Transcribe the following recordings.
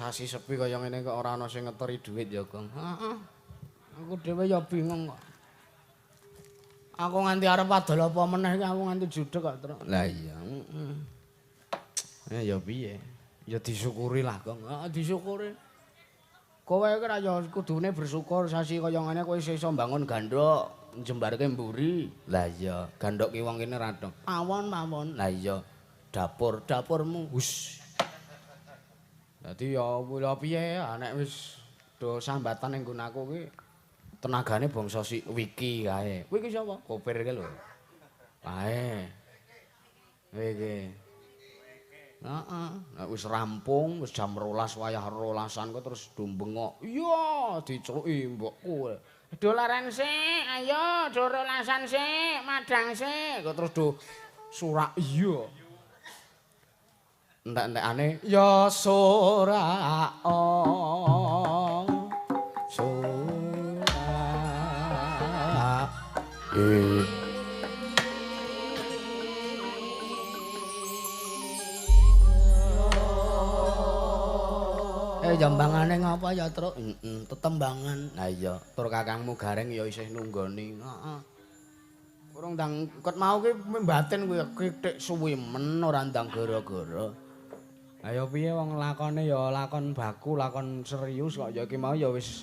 Sasi sepi kaya ngene kok ora ana sing ngeteri dhuwit ya, Gong. Heeh. Aku dhewe ya bingung kok. Aku nganti arep adol apa meneh iki aku nganti judeg kok, Truk. Lah iya, heeh. Ya piye? Ya disyukuri lah, Gong. Heeh, disyukuri. Kowe iki ra ya kudune bersyukur sasi kaya ngene kowe iso mbangun gandhok, njembarke mburi. Lah iya, gandhok ki wong kene ra dong. Pawon-pawon. Lah iya, dapur, dapurmu. Hus. Dadi ya lha piye nek wis do sambatan ning nggon aku ki tenagane bangsa si Wiki kae. Wiki sapa? Kopir ki lho. Kae. Iki. Heeh, nek wis rampung wis jam 12 wayah 12-an kok terus do bengok. Iya, diceluki mbokku. Do laren sik, ayo do rolasan sik, madang sik. Kok terus do surak iya. Entek-entekane ya surak surak. Jambangane ngapa ya, Truk? Heeh, tetembangan. Lah iya, tur kakangmu Gareng ya isih nunggoni. Heeh. Urung ndang ket mau ki mbatin kuwi kithik suwi men ora ndang gara-gara. Ayo piye wong lakone ya lakon baku, lakon serius kok ya iki mau ya wis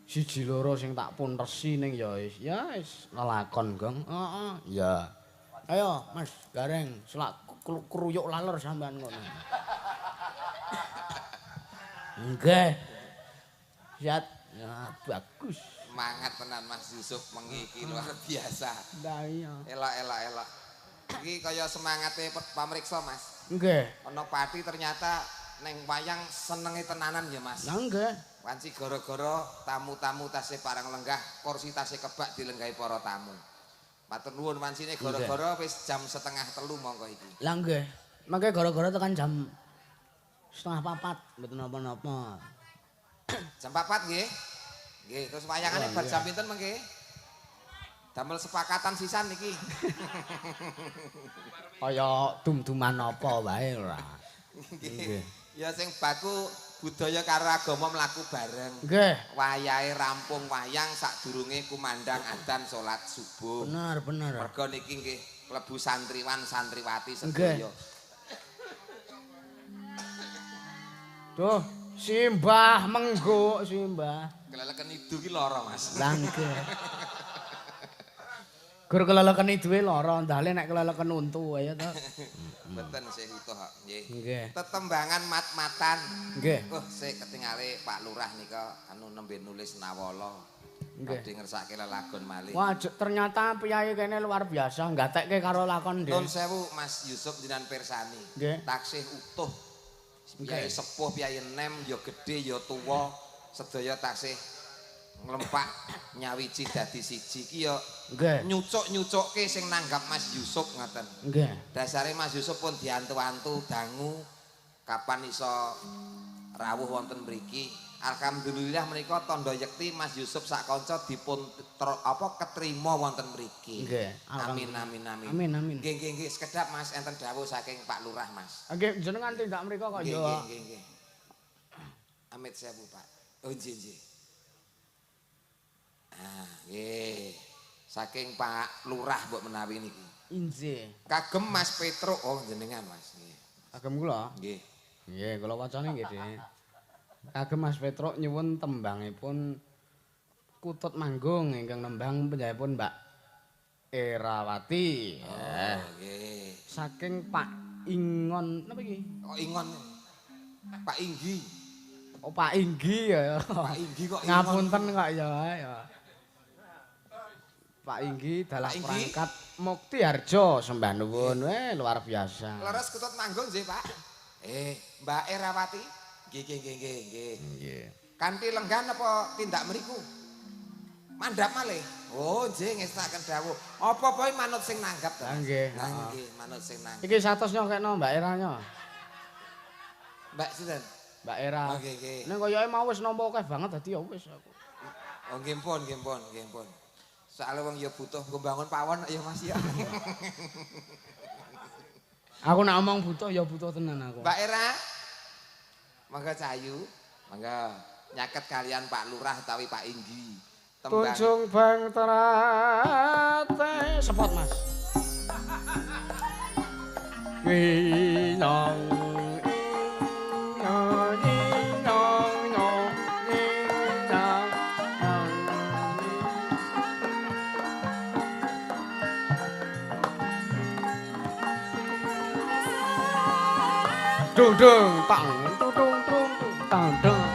siji loro sing tak punresi ning ya wis ya wis lelakon, Gong. Heeh. Ya. Ayo Mas Gareng, selak kruyuk laler sampean ngono. Nggih. Siap. Ya, bagus. Semangat tenan Mas Yusuf wengi iki luar biasa. Lah iya. Elok elok elok. Iki kaya semangate pamriksa, Mas. Nggih. Ana pati ternyata neng wayang senenge tenanan ya, Mas. Lah nggih. Wanci gara-gara tamu-tamu tasih parang lenggah, kursi tasih kebak dilenggahi para tamu. Matur nuwun wancine gara-gara wis jam 2:30 monggo iki. Lah nggih. Mangke gara-gara tekan jam 3:30 mboten napa-napa. Jam 4 nggih. Nggih, terus wayangane bar jam pinten mengke? Damel sepakatan sisan niki. Kaya dum-duman apa wae ora. Nggih. Ya sing baku budaya karo agama mlaku bareng. Nggih. Wayahe rampung wayang sadurunge kumandang adzan salat subuh. Bener, bener. Mergo niki nggih klebu santriwan santriwati sedaya. Duh, simbah mengguk simbah. Keleleken idu ki lara, Mas. Lah nggih. Gur keleleken iduwe lara, ndale nek keleleken untu ayo to. Mboten sih utuh kok, nggih. Nggih. Tetembangan mat-matan. Nggih. Oh, sik ketingale Pak Lurah nika anu nembe nulis nawala. Nggih. Badhe ngersake lelagon malih. Wah, ternyata priyayi kene luar biasa, nggatekke karo lakon nggih. Nun sewu Mas Yusuf jenengan pirsani. Nggih. Taksih utuh. Piyayi sepuh, piyayi enem, ya gedhe, ya tuwa, sedaya taksih nglempak nyawiji dadi siji iki ya nyucuk-nyucukke sing nanggap Mas Yusuf ngoten. Nggih. Dasare Mas Yusuf pun diantu-antu dangu kapan iso rawuh wonten mriki. Alhamdulillah menika tandha yekti Mas Yusuf sak kanca dipun apa ketrima wonten mriki. Nggih. Amin amin amin. Amin amin. Nggih nggih nggih sekedap Mas enten dawuh saking Pak Lurah Mas. Nggih jenengan tindak mriko kok ya. Nggih nggih nggih. Amit sewu Pak. Oh nggih nggih. Ah nggih. Saking Pak Lurah mbok menawi niki. Injih. Kagem Mas Petruk. Oh jenengan Mas nggih. Kagem kula? Nggih. Nggih kula wacane nggih Dik. Kagem Mas Petruk nyuwun tembangipun Kutut Manggung ingkang nembang panjenenganipun Mbak Erawati. Oh, nggih. Saking Pak Ingon napa iki? Oh Ingon. Pak Inggi. Oh Pak Inggi ya. Pak Inggi kok Ingon. Ngapunten kok ya ya. Pak Inggi dalah perangkat Muktiharjo sembah nuwun. Luar biasa. Leres Kutut Manggung nggih, Pak. Mbak Erawati. Nggih nggih nggih nggih. Nggih. Kanthi lenggan apa tindak mriku? Mandhap malih. Oh, nggih ngestaken dawuh. Apa-apa manut sing nanggap to. Nggih. Nggih, manut sing nanggap. Iki 100 nyokekno Mbak Era nyo. Mbak sinten? Mbak Era. Oh, nggih nggih. Ning koyoke mau wis nampa akeh banget dadi ya wis aku. Oh, nggih pun, nggih pun, nggih pun. Soale wong ya butuh nggo bangun pawon ya Mas ya. Aku nek omong butuh ya butuh tenan aku. Mbak Era. Monggo Cahayu, monggo nyaket kalian Pak Lurah utawi Pak Inggi. Tembang Tunjung Bang Terate sepot Mas. Winong dung dung tang dung dung dung tang dung.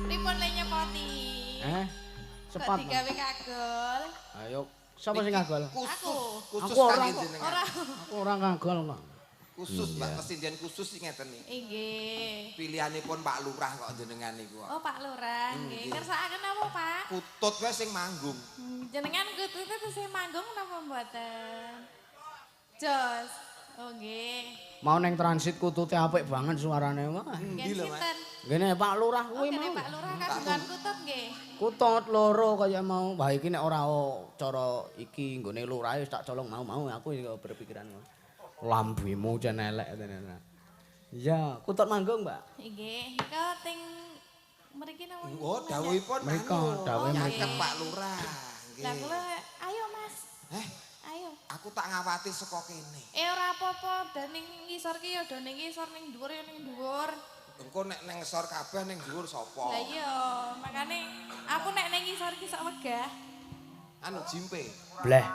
Pripun le nyepoti? Sepat. Kok digawe kagol? Ayo, sapa sing kagol? Khusus, khusus Aku ora kangge jenengan. Ora. Aku ora kagol kok. Khusus Mbak, pesinden khusus sing ngeten niki. Nggih. Pilihanipun Pak Lurah kok jenengan niku kok. Oh, Pak Lurah, nggih. Kersakaken napa, Pak? Kutut wae sing manggung. Jenengan kutute tesih manggung napa mboten? Jos. Oh, nggih. Mau neng transit kutute apik banget suarane. Wah. Nggih sinten? Ngene Pak Lurah kuwi mau. Pak Lurah kagungan kutut nggih. Kutut loro kaya mau. Wah iki nek ora cara iki nggone lurahe wis tak colong mau-mau aku ya berpikiran ngono. Lambemu jan elek tenan. Iya, kutut manggung, Mbak. Nggih, nika ting mriki napa? Oh, dawuhipun mriko, dawuhe mriko Pak Lurah. Lah kula ayo Mas. Heh, ayo. Aku tak ngawati saka kene. Eh ora apa-apa, dan ning ngisor ki ya do ning ngisor, ning dhuwur ya ning dhuwur. Engko nek ning ngisor kabeh ning dhuwur sapa? Lah iya, makane aku nek ning ngisor ki sok wegah. Anu jimpe. Bleh.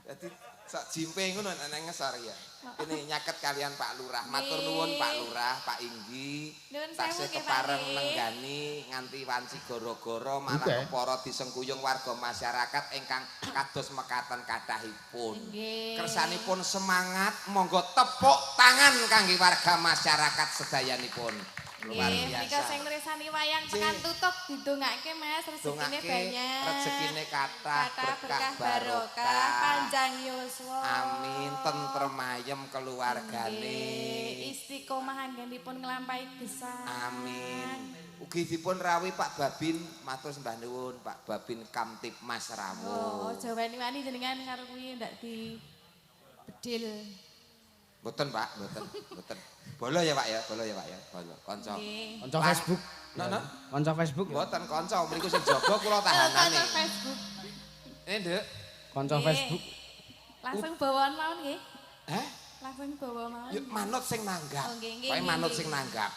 Dadi sak jimpe ngono nek nang ngesor ya. Ini nyaket kalian Pak Lurah. Matur nuwun Pak Lurah, Pak Inggi. Tasih kepareng nenggani nganti wanci goro-goro malah kepara disengkuyung warga masyarakat ingkang kados mekaten kathahipun. Kersanipun semangat, monggo tepuk tangan kangge warga masyarakat sedayanipun. Luar biasa. Nika sing ngresani wayang tekan tutup didongake Mas, rezekine banyak. Rezekine kathah, berkah barokah, panjang yuswa. Amin, tentrem ayem keluargane. Istiqomah anggenipun nglampahi gesang. Amin. Ugi dipun rawuhi Pak Babin, matur sembah nuwun Pak Babin Kamtibmas rawuh. Oh, aja wani-wani jenengan karo kuwi ndak di bedil. Mboten Pak, mboten, mboten. Bolo ya Pak ya, bolo ya Pak ya, bolo. Kanca. Kanca Facebook. Nana? Kanca Facebook. Mboten kanca, mriku sing jaga kula tahanane. Kanca Facebook. Nduk. Kanca Facebook. Langsung bawaan mawon nggih. Heh? Langsung bawa mawon. Yuk manut sing nanggap. Pokoke manut sing nanggap.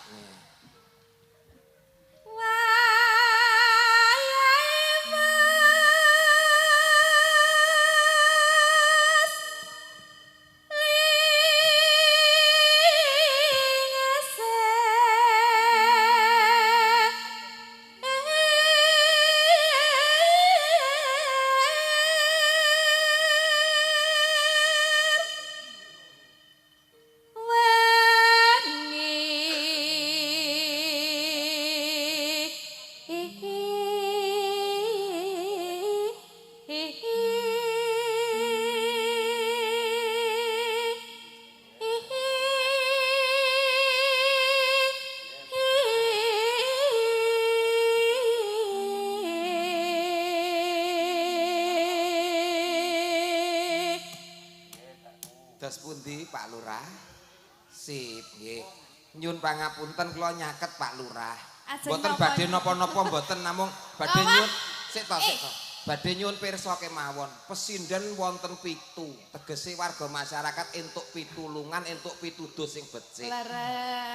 Dos pundi Pak Lurah? Sip nggih. Nyun pangapunten kula nyaket Pak Lurah. Mboten badhe napa-napa mboten namung badhe nyun sik to sik to. Badhe nyun pirsa kemawon. Pesinden wonten 7. Tegese warga masyarakat entuk pitulungan, entuk pituduh sing becik.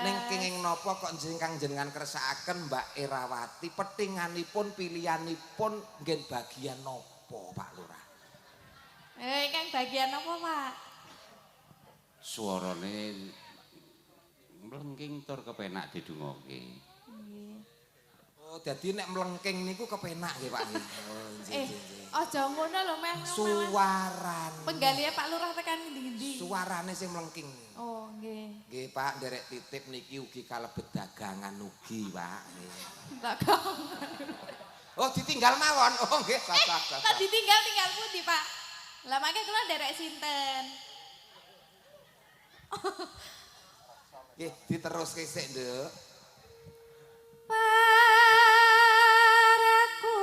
Ning kenging napa kok ingkang jenengan kersakaken Mbak Erawati petinganipun pilihanipun nggen bagian napa Pak Lurah? Ingkang bagian napa Pak? Suarane mlengking tur kepenak didungoke. Nggih. Oh, dadi nek mlengking niku kepenak nggih Pak nggih. Oh, nggih nggih. Aja ngono lho Mas. Suarane. Penggalihe Pak Lurah tekan ngendi-endi. Suarane sing mlengking. Oh, nggih. Nggih Pak, nderek titip niki ugi kalebet dagangan ugi, Pak. Nggih. Oh, ditinggal mawon. Oh, nggih, sah-sah. Kok ditinggal tinggal pundi, Pak? Lah mangke kula nderek sinten? Nggih, diteruske sik, Nduk. Paraku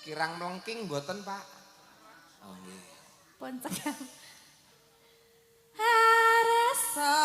Kirang mlengking mboten, Pak? Oh nggih. Pun cekap. Harasa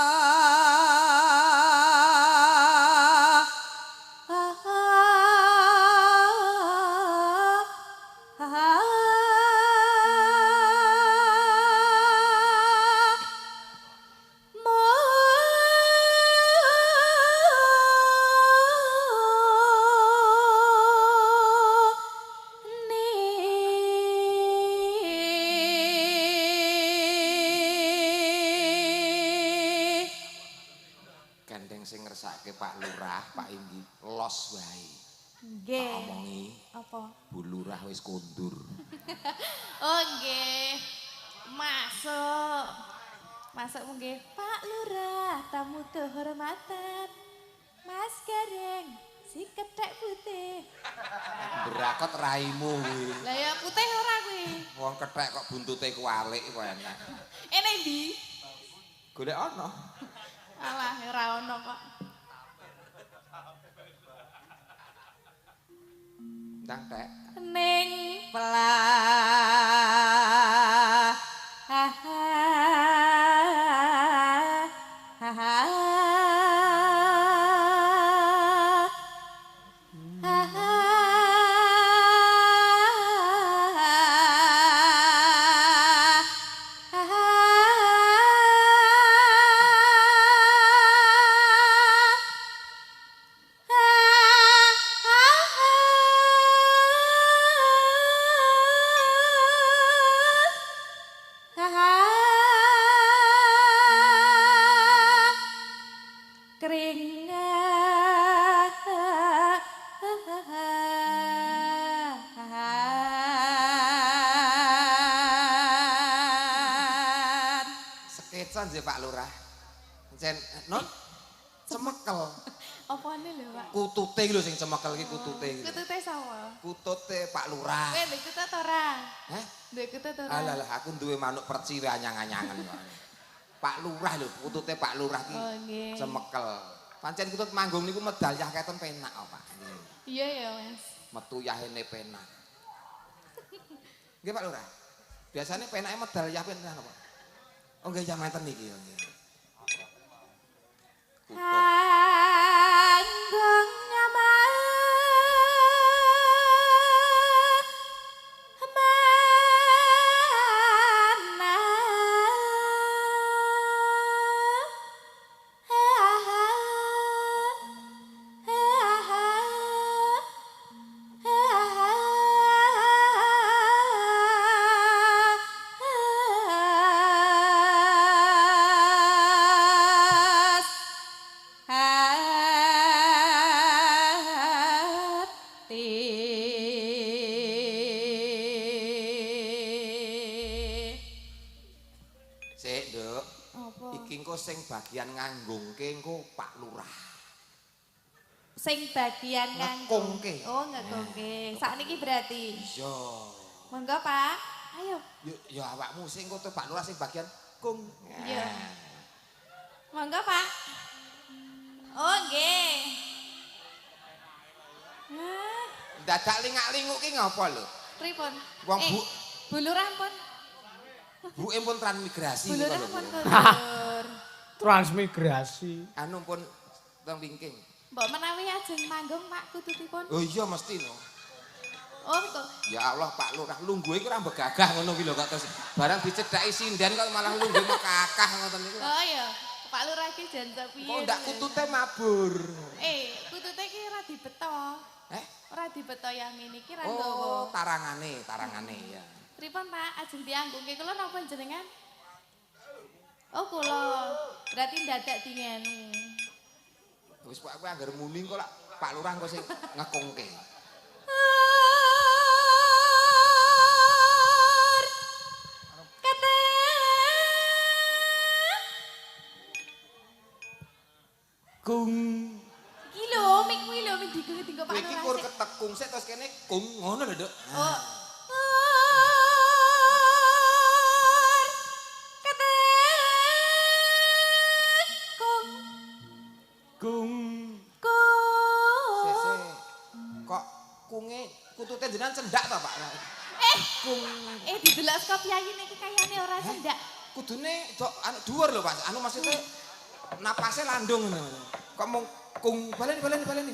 Gandeng sing ngersake Pak Lurah, Pak Inggi, los wae. Nggih. Tak omongi. Apa? Bu Lurah wis kondur. Oh nggih. Masuk. Masuk nggih. Pak Lurah, tamu kehormatan. Mas Gareng, si kethek putih. Berakot raimu kuwi. Lah ya putih ora kuwi. Wong kethek kok buntute kualik kok enak. Ene ndi? Golek ana. Alah, ora ono kok. Ndang tek. Ning pelah. Keringan. Sekecan sih Pak Lurah. Encen non cemekel. Apane lho, Pak? Kutute iki lho sing cemekel iki kutute iki. Kutute sapa? Kutute Pak Lurah. Kowe ndek kutut ora? Heh? Ndek kutut ora? Alah lah aku duwe manuk perci wae anyang-anyangan kok. Pak Lurah lho, kutute Pak Lurah iki Oh, nggih. cemekel. Pancen kutut manggung niku medal yah keton penak kok, Pak. Nggih. Iya ya, Mas. Metu yahene penak. Nggih Pak Lurah. Biasane penake medal yah penak napa? Oh nggih yah menten iki ya nggih. Kutut. Anggung mana hati. Sik, Nduk. Apa? Iki engko sing bagian nganggungke engko Pak Lurah. Sing bagian nganggung. Ngekungke. Oh, ngekungke. Sakniki berarti. Iya. Monggo, Pak. Ayo. Ya ya awakmu sing engko Pak Lurah sing bagian kung. Iya. Monggo, Pak. Oh, nggih. Hah, Dadak lingak-linguk ki ngapa lho? pripun? Wong Bu Bu Lurah pun. Buke pun transmigrasi Bu niku Lurah lho. pun kondur. Transmigrasi. Anu pun teng wingking. Mbok menawi ajeng manggung Pak kututipun. Oh iya mesti no. Oh, kok Ya Allah Pak Lurah lungguhe iku ora begagah ngono ki lho kok terus barang dicedhaki sinden kok malah lungguhe mekakah ngoten niku. Oh iya, Pak Lurah ki jan piye. Kok ndak kutute mabur. Eh, kutute ki ora dibeto. Eh? Ora dibeto yang ngene iki ra Oh, nggawa. tarangane, tarangane ya. Pripun Pak, ajeng dianggungke kula napa jenengan? Oh, kula. Berarti ndadak dingenu. Wis pokoke kowe anggar muni engko lak Pak Lurah engko sing ngekungke. Kung. Iki lho, mik kuwi lho, mik digo Pak Lurah. Iki kur ketekung sik terus kene kung ngono lho, Nduk. Oh. Ketekung. Kung. Kung. Sik. Kok kunge kutute jenengan cendak ta, Pak? Kung. Didelok saka piyayi niki kayane ora cendak. Kudune dok anu dhuwur lho, Pak. Anu maksudnya napase landung ngono. Kok mung kung baleni. Ketekung.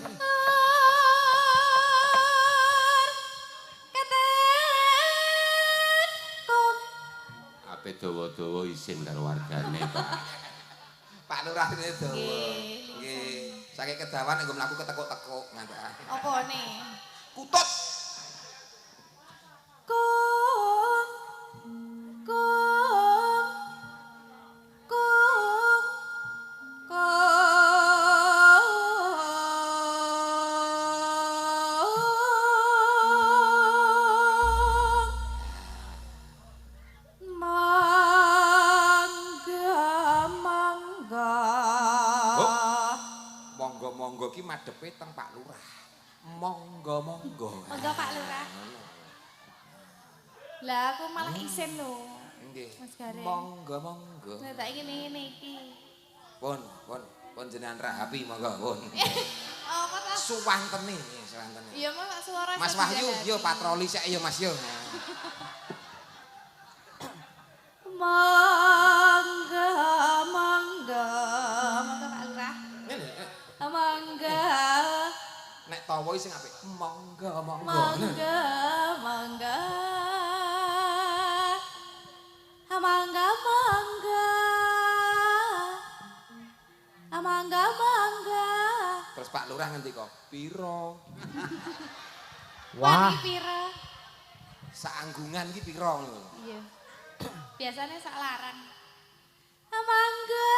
Ape dawa-dawa isin karo wargane, Pak. Pak Lurah ini dawa. Nggih. Saking kedawan nggo mlaku ketekuk-tekuk ngantek. Opone? Kutut. Kung. Kung. Kung. Kung. Mangga, mangga. Oh. Monggo-monggo ki madhepe teng Pak Lurah. Monggo-monggo. Monggo Pak Lurah. Lah aku malah isin lho. Nggih. Mas Gareng. Monggo-monggo. Lah tak ngene-ngene iki. Pun, pun, pun jenengan rahapi monggo pun. Apa ta? Suwantene, suwantene. Iya Mas suara Mas Wahyu, yo patroli sik yo Mas yo. Mangga, mangga. Mangga Pak Lurah. Ngene. Mangga. Nek tawa sing apik. Monggo, monggo. Mangga, mangga. Mangga, mangga. Mangga, mangga. Terus Pak Lurah ngendika, "Piro?" Wah, piro? Saanggungan iki piro ngono. Iya. Biasanya sak larang. Mangga,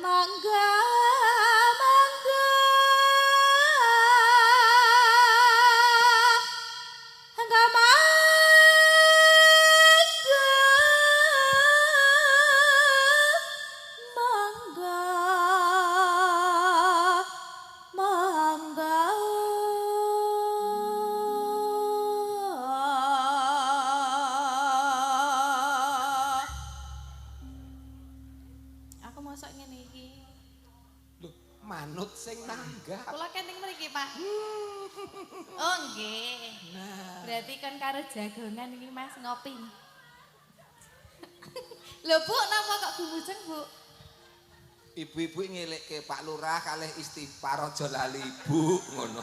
mangga, mangga. Mangga, mangga. Mangga, mangga. Aku mosok ngene iki. Lho, manut sing nanggap. Kula kenting mriki, Pak. Oh, nggih. Nah, Berarti kon karo jagongan iki Mas ngopi. Lho, Bu, napa kok gumujeng, Bu? Ibu-ibu ngelekke Pak Lurah kalih istighfar aja lali ibu ngono.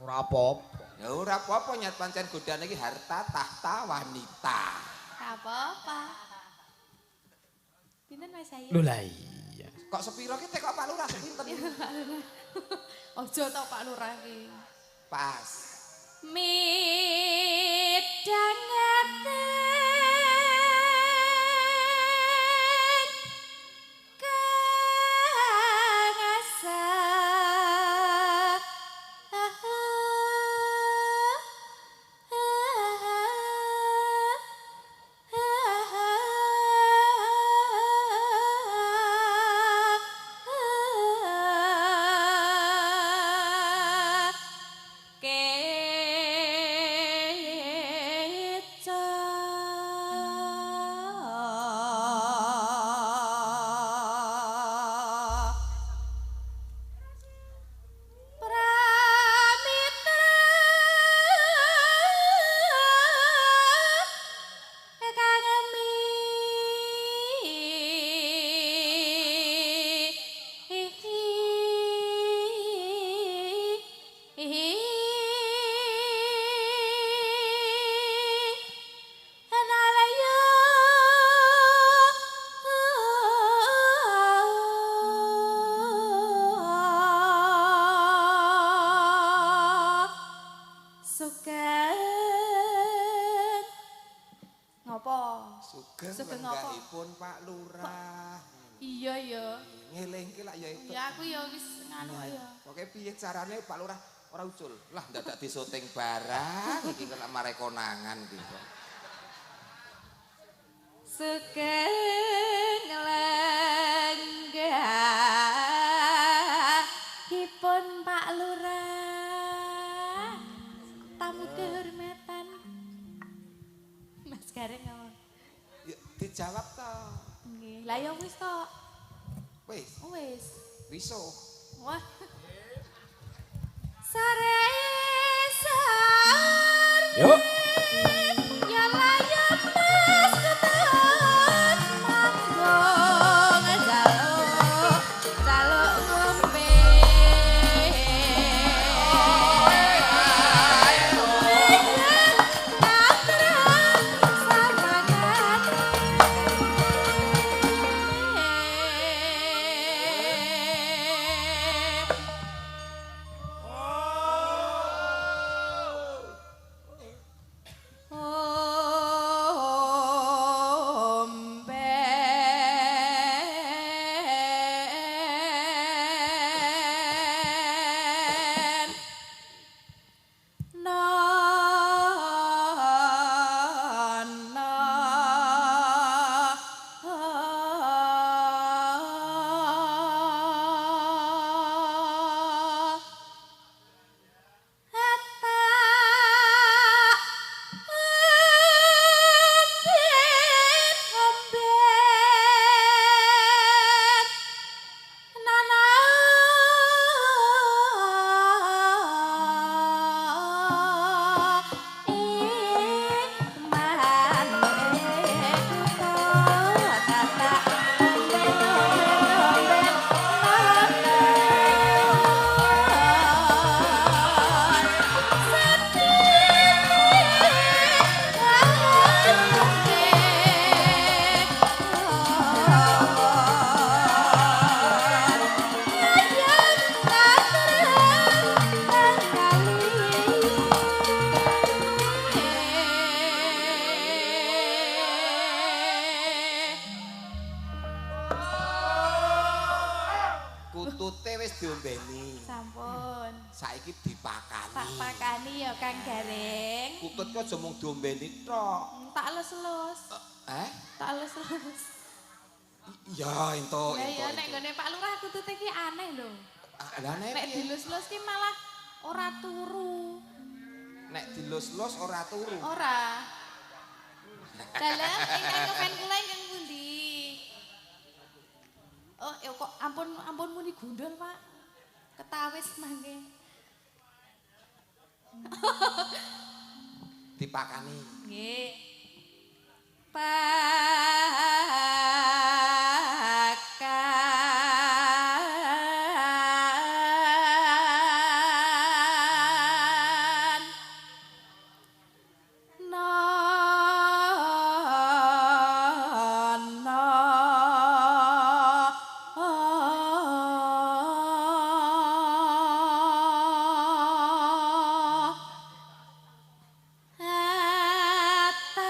Ora apa-apa. Ya ora apa-apa nyat pancen godane iki harta tahta wanita. Ora apa-apa. Pinten Mas Ayu? Lho lah iya. Kok sepiro ki tekok Pak Lurah sepinten? Aja to Pak Lurah ki. Pas. Midhangete kang asa Keca Pramitra kang mi Analaya Sugeng ngopo? Sugeng Sugeng apa? lenggahipun Pak Lurah. Iya ya. Ngelingke lak ya itu. Ya aku ya wis nganu ya. Pokoke piye carane Pak Lurah ora ucul. Lah ndadak disoting barang iki kena mare konangan iki kok. Sugeng lenggah. Gareng apa? Ya, dijawab to. Nggih. Lah ya wis to. Wis. Wis. Wiso. Wah. Sare sare. Yuk. Ya layak mas ketut manggung jaluk jaluk ngombe. Kutute wis diombeni. Sampun. Saiki dipakani. Tak pakani ya Kang Gareng. Kutut ki aja mung diombeni tok. Tak elus-elus. Eh? Tak elus-elus. Ya entuk, Lah entuk. ya nek nggone Pak Lurah kutute ki aneh lho. Lah nek Nek dilus-lus ki malah ora turu. Nek dilus-lus ora turu. Ora. Dalem ingkang kepen kula ingkang pundi? Oh, ya kok ampun ampun muni gundul, Pak. Ketawis mangke. Dipakani. Nggih. Pakan. Nono. Ata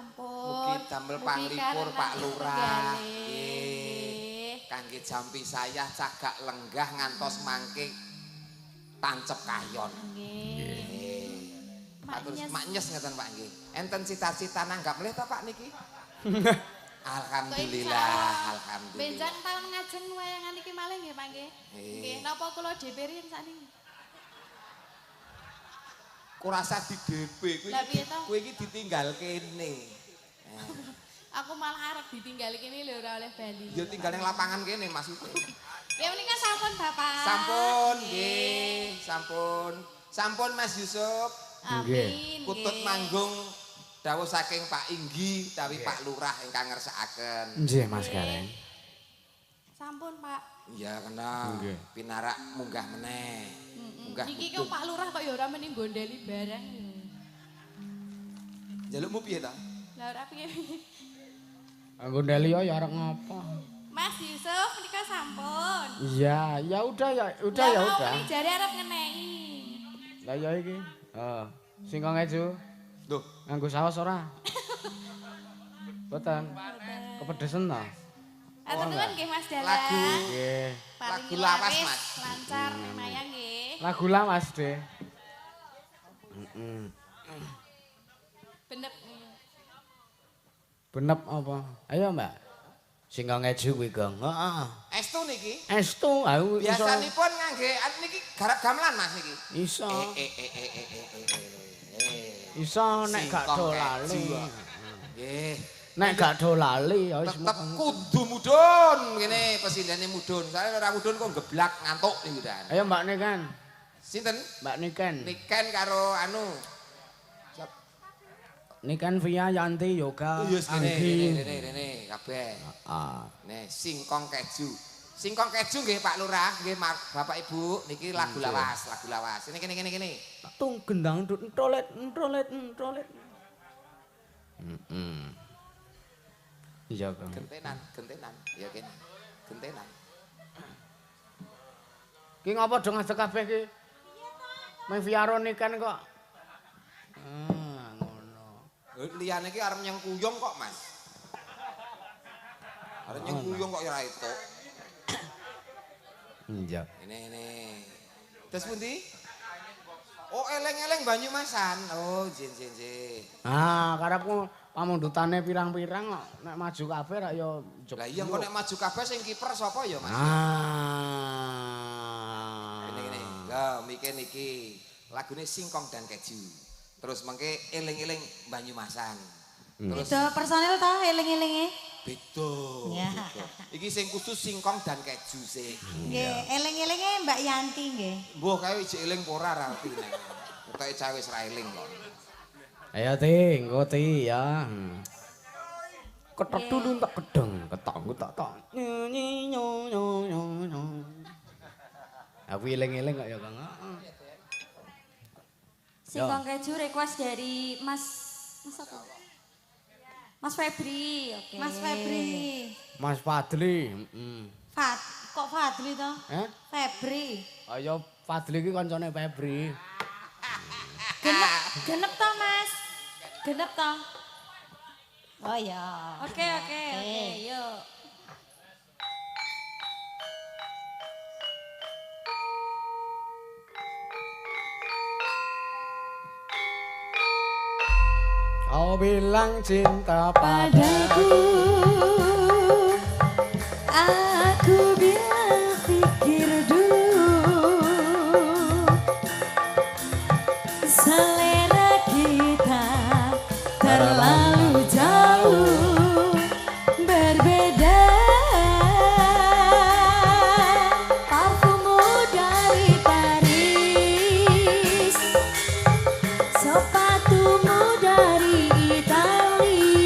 sampun. Mugi damel panglipur Pak Lurah. Nggih. Kangge jampi sayah cagak lenggah ngantos mangke tancep kayon. Nggih. Matur maknyes ngeten Pak nggih. Enten cita-cita nanggap mlih ta Pak niki? Alhamdulillah, alhamdulillah. Benjang taun ngajeng wayangan iki malih nggih Pak nggih. Nggih, napa kula DP riyen sakniki? Kurasa di DP kuwi. Kowe iki ditinggal kene. Aku malah arep ditinggal kene lho ora oleh bali. Ya tinggal ning lapangan kene maksudnya. Ya menika sampun Bapak. Sampun nggih, sampun. Sampun Mas Yusuf. Amin. Kutut manggung dawuh saking Pak Inggi utawi Pak Lurah ingkang ngersakaken. Nggih Mas Gareng. Sampun Pak. Iya kena. Pinarak munggah meneh. Munggah. Niki kok Pak Lurah kok ya ora meni gondeli barang. Njalukmu piye ta? Lah ora piye. Gondeli yo ya arep ngopo? Mas Yusuf menika sampun. Iya, ya udah ya, udah ya udah. Lah jare arep ngeneki. Lah ya iki. Heeh. Singkong keju. Loh, nganggo saos ora? Mboten. Kepedesen ta? Atur nuwun nggih Mas Dalang. Lagu nggih. Lagu lawas Mas. Lancar lumayan nggih. Lagu lawas, Dek. Heeh. Benep. Benep apa? Ayo, Mbak. Singkong keju kuwi, Gong. Heeh. Estu niki? Estu, aku iso. Biasanipun ngangge niki garap gamelan Mas niki. Iso. Iso nek gak do lali. Nggih. Nek gak do lali ya wis tetep kudu mudhun ngene pesindene mudhun. Soale ora mudhun kok geblak ngantuk niku dan. Ayo Mbak Niken. Sinten? Mbak Niken. Niken karo anu. Niken Via Yanti Yoga. Yes, rene rene rene kabeh. Heeh. Nih singkong keju. Singkong keju nggih Pak Lurah, nggih Bapak Ibu, niki lagu lawas, lagu lawas. Ini kene kene kene. Tung gendang entolet entolet entolet. Heeh. Iya, Kang. Gentenan, gentenan. Ya kene. Gentenan. Ki ngopo do ngadeg kabeh ki? Meng Viaro Niken kok. Ah, ngono. Liyane ki arep nyeng kuyung kok, Mas. Arep nyeng kuyung kok ya ora entuk. Iya. Ini ini. Terus pundi? Oh, eleng-eleng Banyumasan. Oh, nggih nggih nggih. Ah, karepku pamundhutane pirang-pirang kok nek maju kabeh rak ya. Lah iya engko nek maju kabeh sing kiper sapa ya, Mas? Ah. Ini ngene. Lah mike niki lagune Singkong dan Keju. Terus mengke eling-eling Banyumasan. Terus beda personil ta eling-elinge? Beda. Ya. Iki sing khusus singkong dan keju sik. Nggih, eling-elinge Mbak Yanti nggih. Mbuh kae ijik eling apa ora ra ngerti nek. Ketoke cah wis ra eling kok. Ayo Ti, engko Ti ya. Ketok dulu tak gedeng, ketok tak tok. Nyi nyo nyo nyo nyo. Aku eling-eling kok ya Kang. Singkong keju request dari Mas Mas apa? Mas Febri, oke. Mas Febri. Mas Fadli, heeh. Fat, kok Fadli to? Eh? Febri. Ayo Fadli iki kancane Febri. Genep, genep to, Mas? Genep to? Oh ya. Oke, oke, oke, yuk. Kau bilang cinta padaku, aku bilang pikir dulu. Selera kita terlalu jauh berbeda. Parfummu dari Paris, sepatumu dari Itali.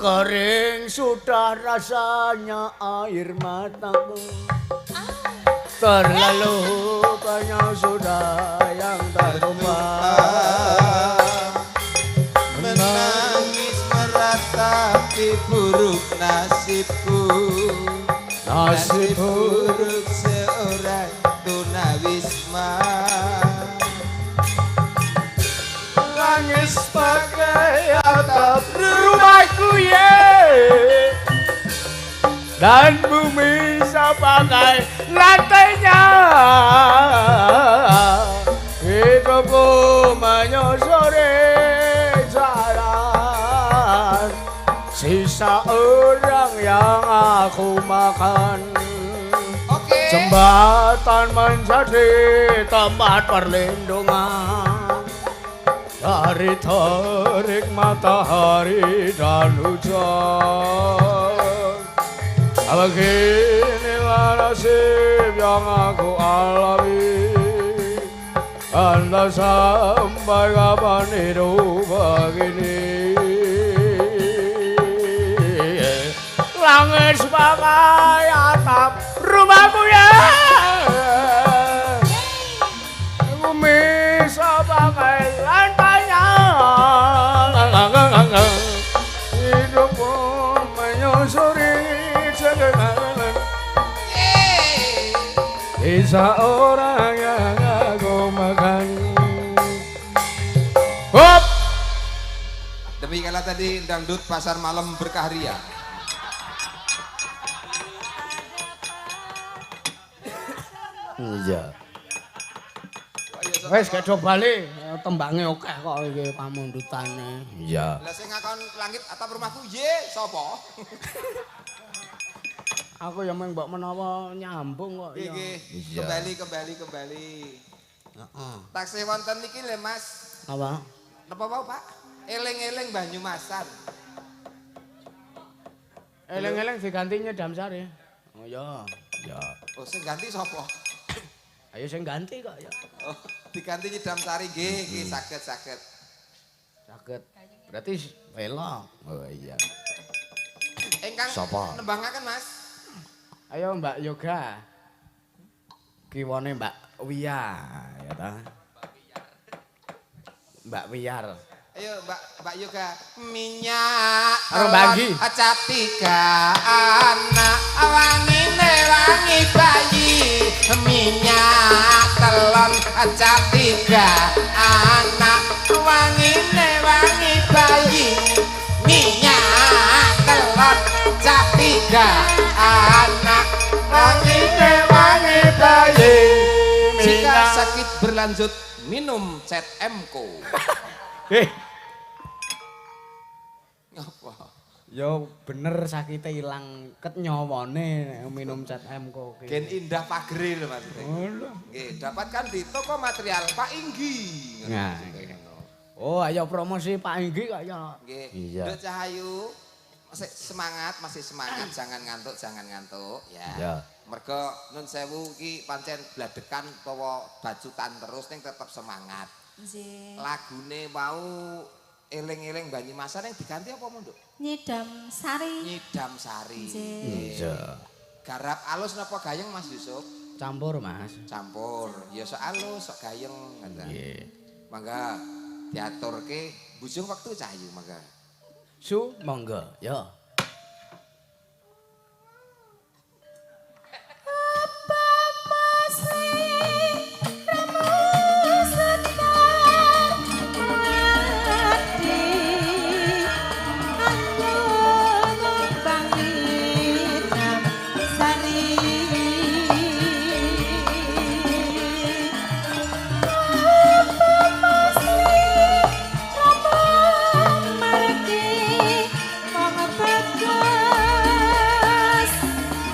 Kering sudah rasanya air mataku. Terlalu banyak sudah yang tertumpah. Menangis meratapi buruk nasibku. Nasib buruk seorang tunawisma. Langit sebagai atap rumahku ye, dan bumi sebagai lantainya. Hidupku menyusuri jalan, sisa orang yang aku makan. Oke. Jembatan menjadi tempat perlindungan dari terik matahari dan hujan. Beginilah nasib yang aku alami. Entah sampai kapan hidup begini. Langit sebagai atap rumahku ya, bumi sebagai lantainya. Hidupku menyusuri jalan, sisa orang yang aku makan. Hop. Demikianlah tadi dangdut pasar malam berkah ria. Iya. Wes gak do bali, tembange akeh kok iki pamundhutane. Iya. Lah sing ngakon langit atap rumahku ye sapa? Aku ya mung mbok menawa nyambung kok ya. Nggih, kembali kembali kembali. Heeh. Taksih wonten niki lho Mas. Apa? Napa wau Pak? Eling-eling Banyumasan. Eling-eling diganti Nyedam Sari. Oh iya. Ya. Oh sing ganti sapa? Ayo sing ganti kok ya. Oh, diganti Nyedam Sari nggih, nggih saged saged. Saged. Berarti elok. Oh iya. Ingkang sapa? Nembangaken Mas. Ayo Mbak Yoga. Kiwane Mbak Wia ya ta. Mbak Wiyar. Ayo Mbak Mbak Yoga. Minyak telon cap tiga anak wangine wangi bayi. Minyak telon cap tiga anak wangine wangi bayi. Minyak telon cap tiga anak wangine wangi bayi. Jika sakit berlanjut minum Cet Emco. Ngapa? Ya bener sakite ilang ket nyawane minum Cet Emco ki. Gen indah pagere lho maksudnya. Nggih, dapatkan di toko material Pak Inggi. Nah, oh, ayo promosi Pak Inggi kok ya. Nggih. Nduk Cahayu, masih semangat, masih semangat, jangan ngantuk, jangan ngantuk ya. Ya. Mergo nun sewu iki pancen bladekan utawa bacutan terus ning tetep semangat. Nggih. Lagune wau eling-eling Banyumasan yang diganti apa Nduk? Nyidam Sari. Nyidam Sari. Iya. Garap alus napa gayeng Mas Yusuf? Campur Mas. Campur. Ya sok alus, sok gayeng ngoten. Nggih. Mangga diaturke bujung wektu Cahayu mangga. Su monggo ya. Apa masih ramu setar mati aku numpang Nyidam Sari. Apa masih ramu margi wong bagus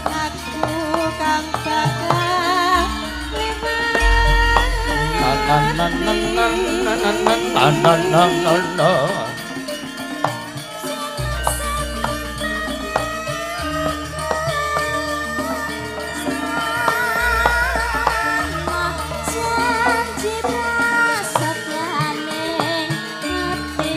aku kang bakal Na na na na na na na na na. Janji prasetyaning ati.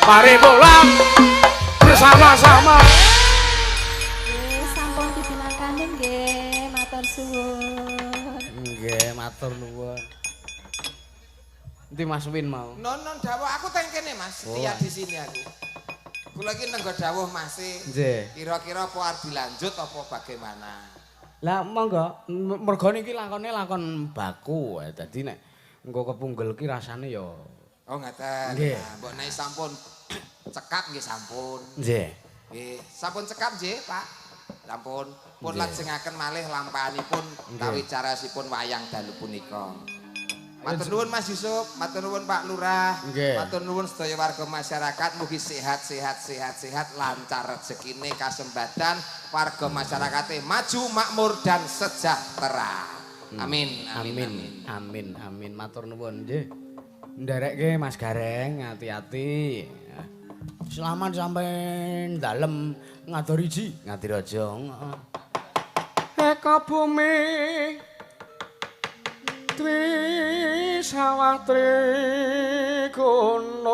Mari pulang bersama-sama. Nggih, sampun dipinangkani nggih, matur suwun. Nggih, matur nuwun. Endi Mas Win mau? Non dawuh aku teng kene Mas, setia di sini aku. Kula iki nenggo dawuh Mas. Nggih. Kira-kira apa arep dilanjut apa bagaimana? Lah monggo, mergo niki lakone lakon baku. Dadi nek engko kepunggel ki rasane ya. Oh ngaten. Nah, mbok nek sampun cekap nggih sampun. Nggih. Nggih, sampun cekap nggih, Pak. Sampun. Pun lajengaken malih lampahanipun kawicarasipun wayang dalu punika. Matur nuwun Mas Yusuf, matur nuwun Pak Lurah, matur nuwun sedaya warga masyarakat mugi sehat sehat sehat sehat lancar rezekine kasembatan warga masyarakate maju makmur dan sejahtera. Amin amin amin amin amin matur nuwun nggih. Nderekke Mas Gareng, hati-hati. Selamat sampai dalem Ngadoriji, Ngadirejo. Eka bumi tri sawah tri gunung.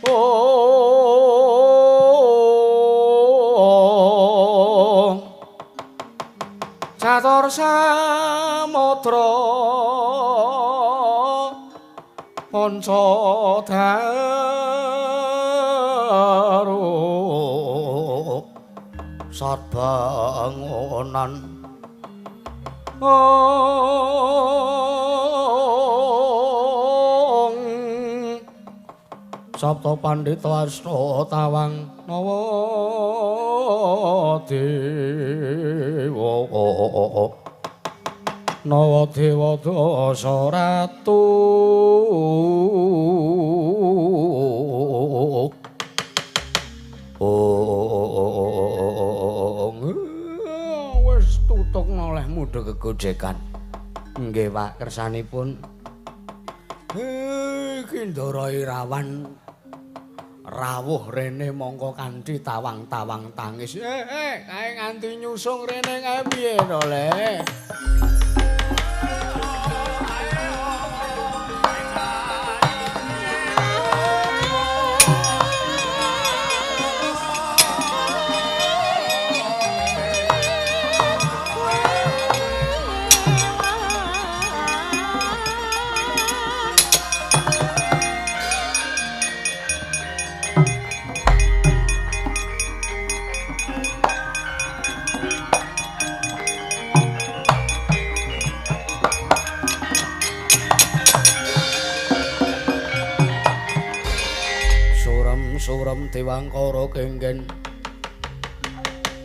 Oh. Catur samudra panca daru sabangonan ong Sabta Pandita Asta Tawang Nawa Dewa Nawa Dewa Dasa Ratu. meh mudha gegojekan. Nggih, Pak, kersanipun. Iki Ndara Irawan rawuh rene mongko kanthi tawang-tawang tangis. Kae nganti nyusung rene kae piye to, Le? Surem Dewangkara kengken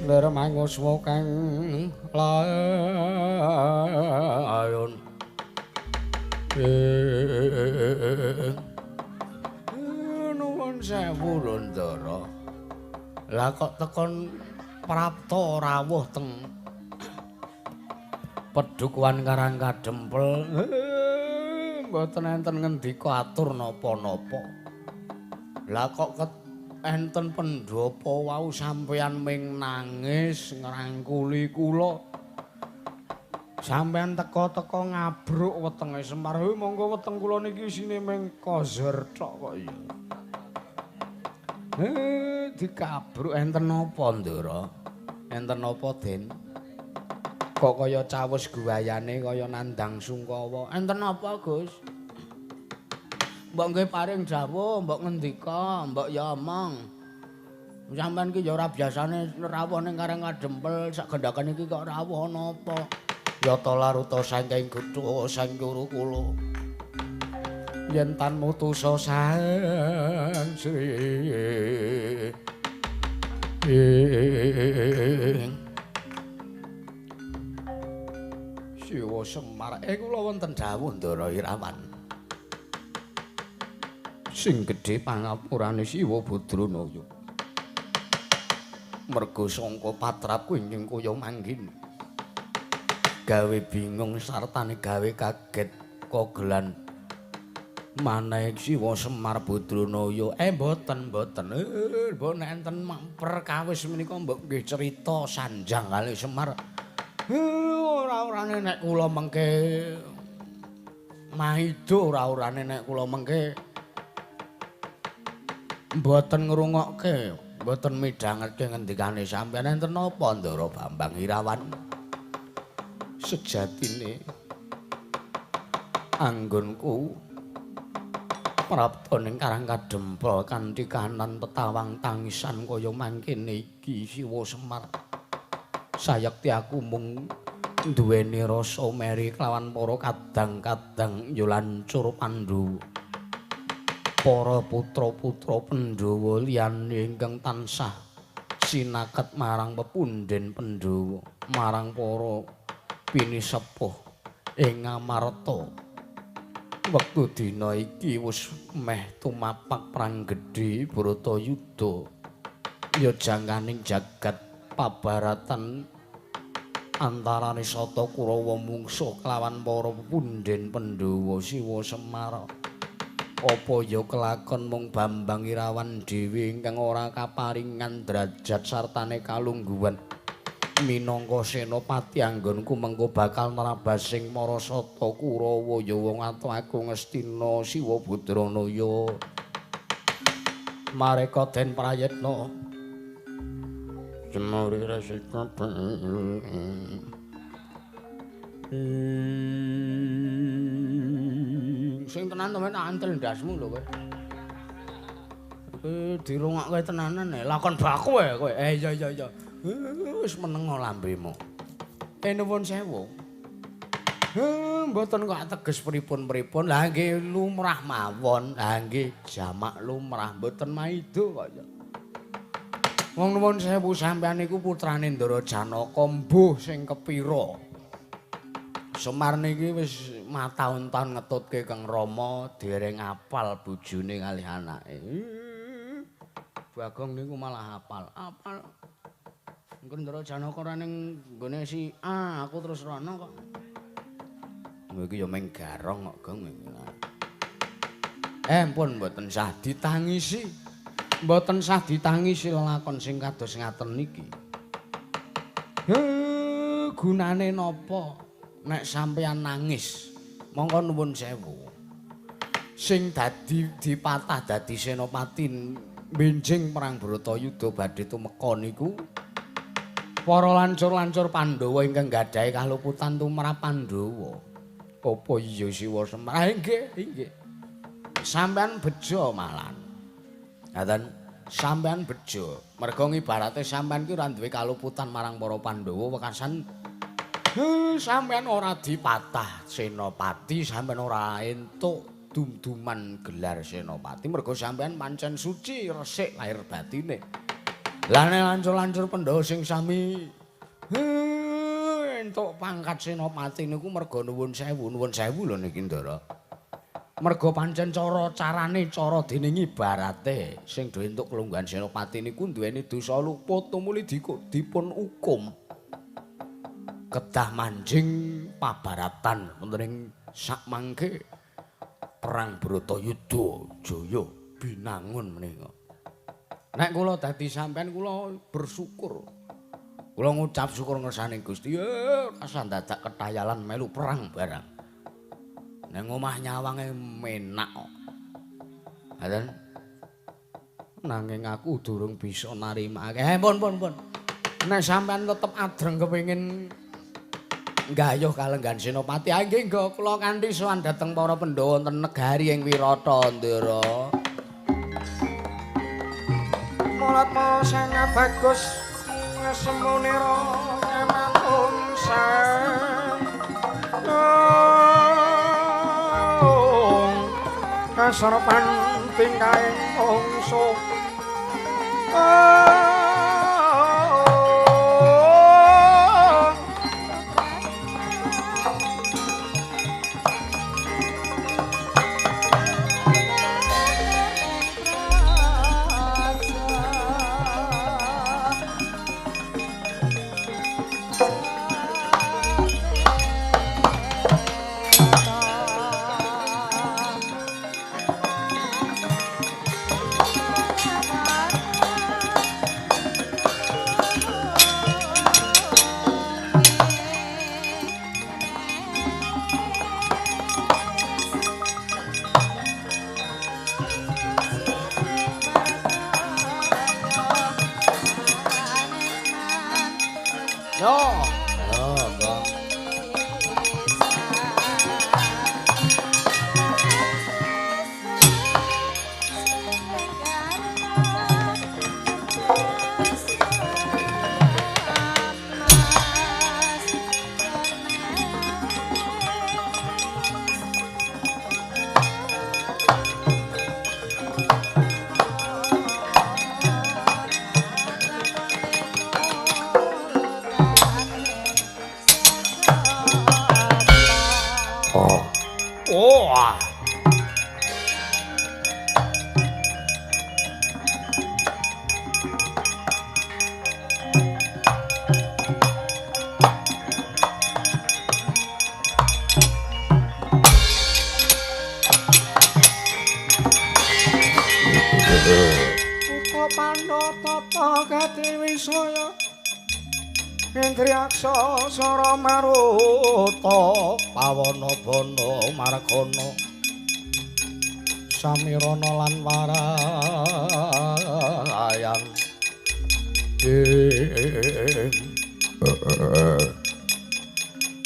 lir manguswa kang layon. Nuwun sewu lho Ndara. Lah kok tekon prapta rawuh teng Pedukuhan Karang Kadempel. Mboten enten ngendika atur napa-napa. Lah kok enten pendhapa wau sampeyan ming nangis ngrangkuli kula. Sampeyan teka-teka ngabruk wetenge Semar. Monggo weteng kula niki isine ming kozor tok kok ya. Dikabruk enten napa, Ndara? Enten napa, Den? Kok kaya cawus guayane kaya nandang sungkawa. Enten napa, Gus? Mbok nggih paring dawuh, mbok ngendika, mbok ya omong. Sampeyan ki ya ora biasane rawuh ning Karang Kadempel, sak gendhakan iki kok rawuh ana apa? Yata laruta saking gutha sang guru kula. Yen tan mutusa sang Sri. Siwa Semar, kula wonten dawuh Ndara Irawan. Sing gedhe pangapurane Siwa Badranaya. Merga sangka patrapku ingkang kaya mangkin. Gawe bingung sartane gawe kaget kogelan manek Siwa Semar Badranaya. Mboten mboten. Mbok nek enten perkawis menika mbok nggih cerita sanjang kalih Semar. Ora-orane nek kula mengke maido, ora-orane nek kula mengke mboten ngrungokke, mboten midhangetke ngendikane sampeyan. Enten napa Ndara Bambang Irawan? Sejatine anggonku prapta ning Karang Kadempel kanthi kahanan petawang tangisan kaya mangkene iki Siwa Semar. Sayekti aku mung duweni rasa meri kelawan para kadang-kadang ya lancur Pandhawa. Para putra-putra Pandhawa liyane ingkang tansah sinaket marang pepundhen Pandhawa, marang para pinisepuh ing Ngamarta. Wektu dina iki wis meh tumapak perang gedhe Bharatayuda. Ya jangkaning jagat pabaratan antarane Sata Kurawa mungsuh kelawan para pepundhen Pandhawa Siwa Semar. Apa ya kelakon mung Bambang Irawan dhewe ingkang ora kaparingan derajat sartane kalungguhan minangka senopati anggonku mengko bakal nrabasing para Sata Kurawa ya wong atuh aku Ngastina Siwa Badranaya. Mareka den prayitna Cemuri resika sing tenan temen antel ndasmu lho kowe. Iki dirungokke tenanan lakon baku kowe. Iya iya iya. Wis meneng lambemu. Nuwun sewu. Mboten kok teges pripun-pripun. Lah nggih lumrah mawon. Lah nggih jamak lumrah mboten maido kok ya. Wong nuwun sewu sampeyan niku putrane Ndara Janaka mbuh sing kepira. Semar niki wis mataun-taun ngetutke Kang Rama dereng apal bojone kalih anake. Bagong niku malah apal. Apal. Engko Ndara Janaka ora ning nggone si A, aku terus rono kok. Kowe iki ya mung garong kok, Gong. Pun mboten sah ditangisi. Mboten sah ditangisi lelakon sing kados ngaten niki. Gunane napa nek sampeyan nangis? Mongko nuwun sewu. Sing dadi dipatah dadi senopati benjing perang Bratayuda badhe tumeka niku para lancur-lancur Pandhawa ingkang gadhahi kaluputan tumrap Pandhawa. Apa iya Siwa Semar? Nggih, nggih. Sampeyan bejo malan. Ngaten, sampeyan bejo. Merga ngibarate sampeyan ki ora duwe kaluputan marang para Pandhawa wekasan sampeyan ora dipatah senopati, sampeyan ora entuk dum-duman gelar senopati merga sampeyan pancen suci resik lahir batine. Lah nek lancur-lancur Pandhawa sing sami entuk pangkat senopati niku merga nuwun sewu lho niki Ndara. Merga pancen cara carane cara dening ibarate sing do entuk kelungguhan senopati niku duweni dosa luput tumuli dipun hukum kedah manjing pabaratan wonten ing sakmangke perang Bratayuda jaya binangun menika. Nek kula dadi sampean kula bersyukur. Kula ngucap syukur ngersane Gusti, rasa dadak ketayalan melu perang barang. Nang omah nyawange menak kok. Ngaten. Nanging aku durung bisa narimake. Pun pun. Nek sampean tetep adreng kepengin nggayuh kalenggan senopati, nggih nggih kula kanthi sowan dhateng para Pandhawa wonten negari ing Wirata, Ndara. Mulatma sangat bagus ngesemunira ematun sang kaserepan tingkaing mungsuh. Indriyaksa sara maruta pawana bana margana samirana lan warayang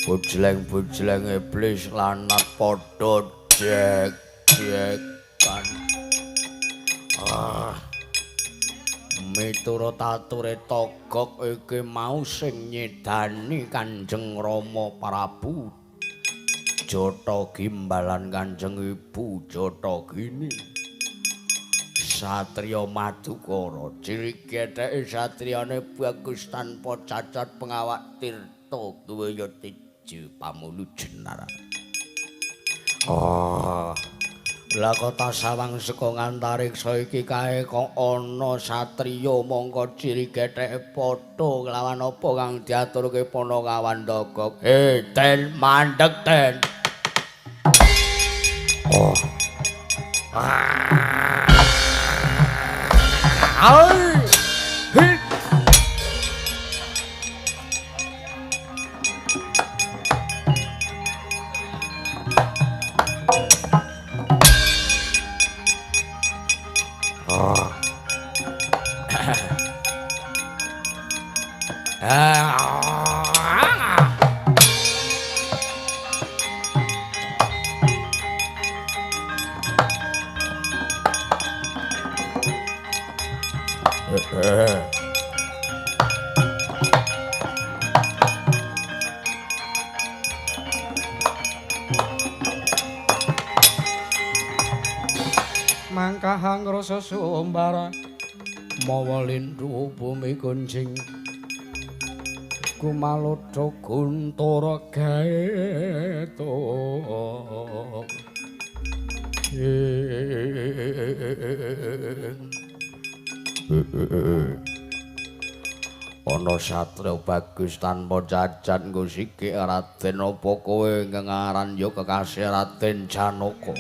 bujleng-bujleng iblis lanat padha jek-jekan. Miturut ature Togok iki mau sing nyedani Kanjeng Rama Prabu Jata Gimbalan Kanjeng Ibu Jata Gini Satriya Madukara cilik getheke satriyane bagus tanpa cacat pengawak tirta kuwi ya tiju pamulu jenar. Lah kota sawang saka ngantariksa iki kae kok ana satriya mongko ciri getheke padha kelawan apa kang diaturke Panakawan Togog. Ten mandeg ten. Oh. Ah. Mangkahang rasa sumbara mawa lindu bumi kunjing kumalodha guntara gaetung. Ana satria bagus tanpa cacat nggo sikik Raden apa kowe ingkang aran ya kekasih Raden Janaka.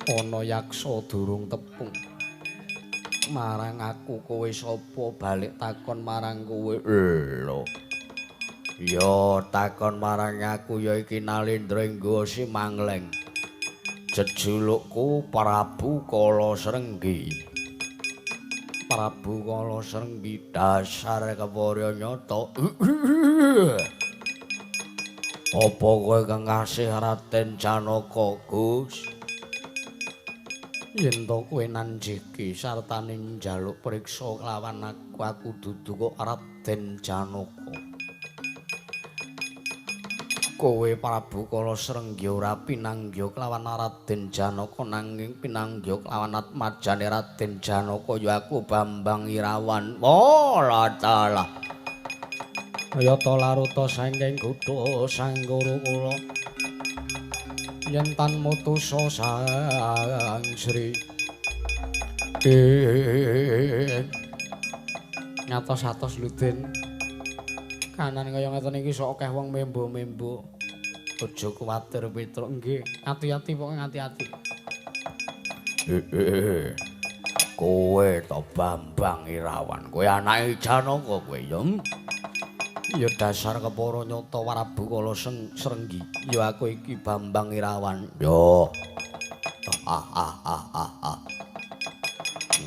Ana yaksa durung tepung marang aku kowe sapa balik takon marang kowe. Lho ya takon marang aku ya iki Nalendra Inggo Simangleng, jejulukku Prabu Kala Srenggi. Prabu Kala Srenggi dasar keporya nyata. Apa kowe kang kasih Raden Janaka Gus? Yen to kowe nanjiki sartane njaluk priksa kelawan aku, aku dudu kok Raden Janaka. Kowe Prabu Kala Srenggi ora pinanggya kelawan Raden Janaka nanging pinanggya kelawan atmajane Raden Janaka ya aku Bambang Irawan. Oh la taala. Kayata laruta saking kutha Sanggara kula. Yen tan mutusa Sang Sri. Ngatos-atos lho Den. Kanan kaya ngeten iki sok akeh wong membo-membo. Aja kuwatir Petruk, nggih. Ati-ati pokoke ati-ati. Kowe to Bambang Irawan, kowe anake Janaka kowe ya. Ya dasar kepara nyata Prabu Kala Srenggi. Ya aku iki Bambang Irawan. Yo.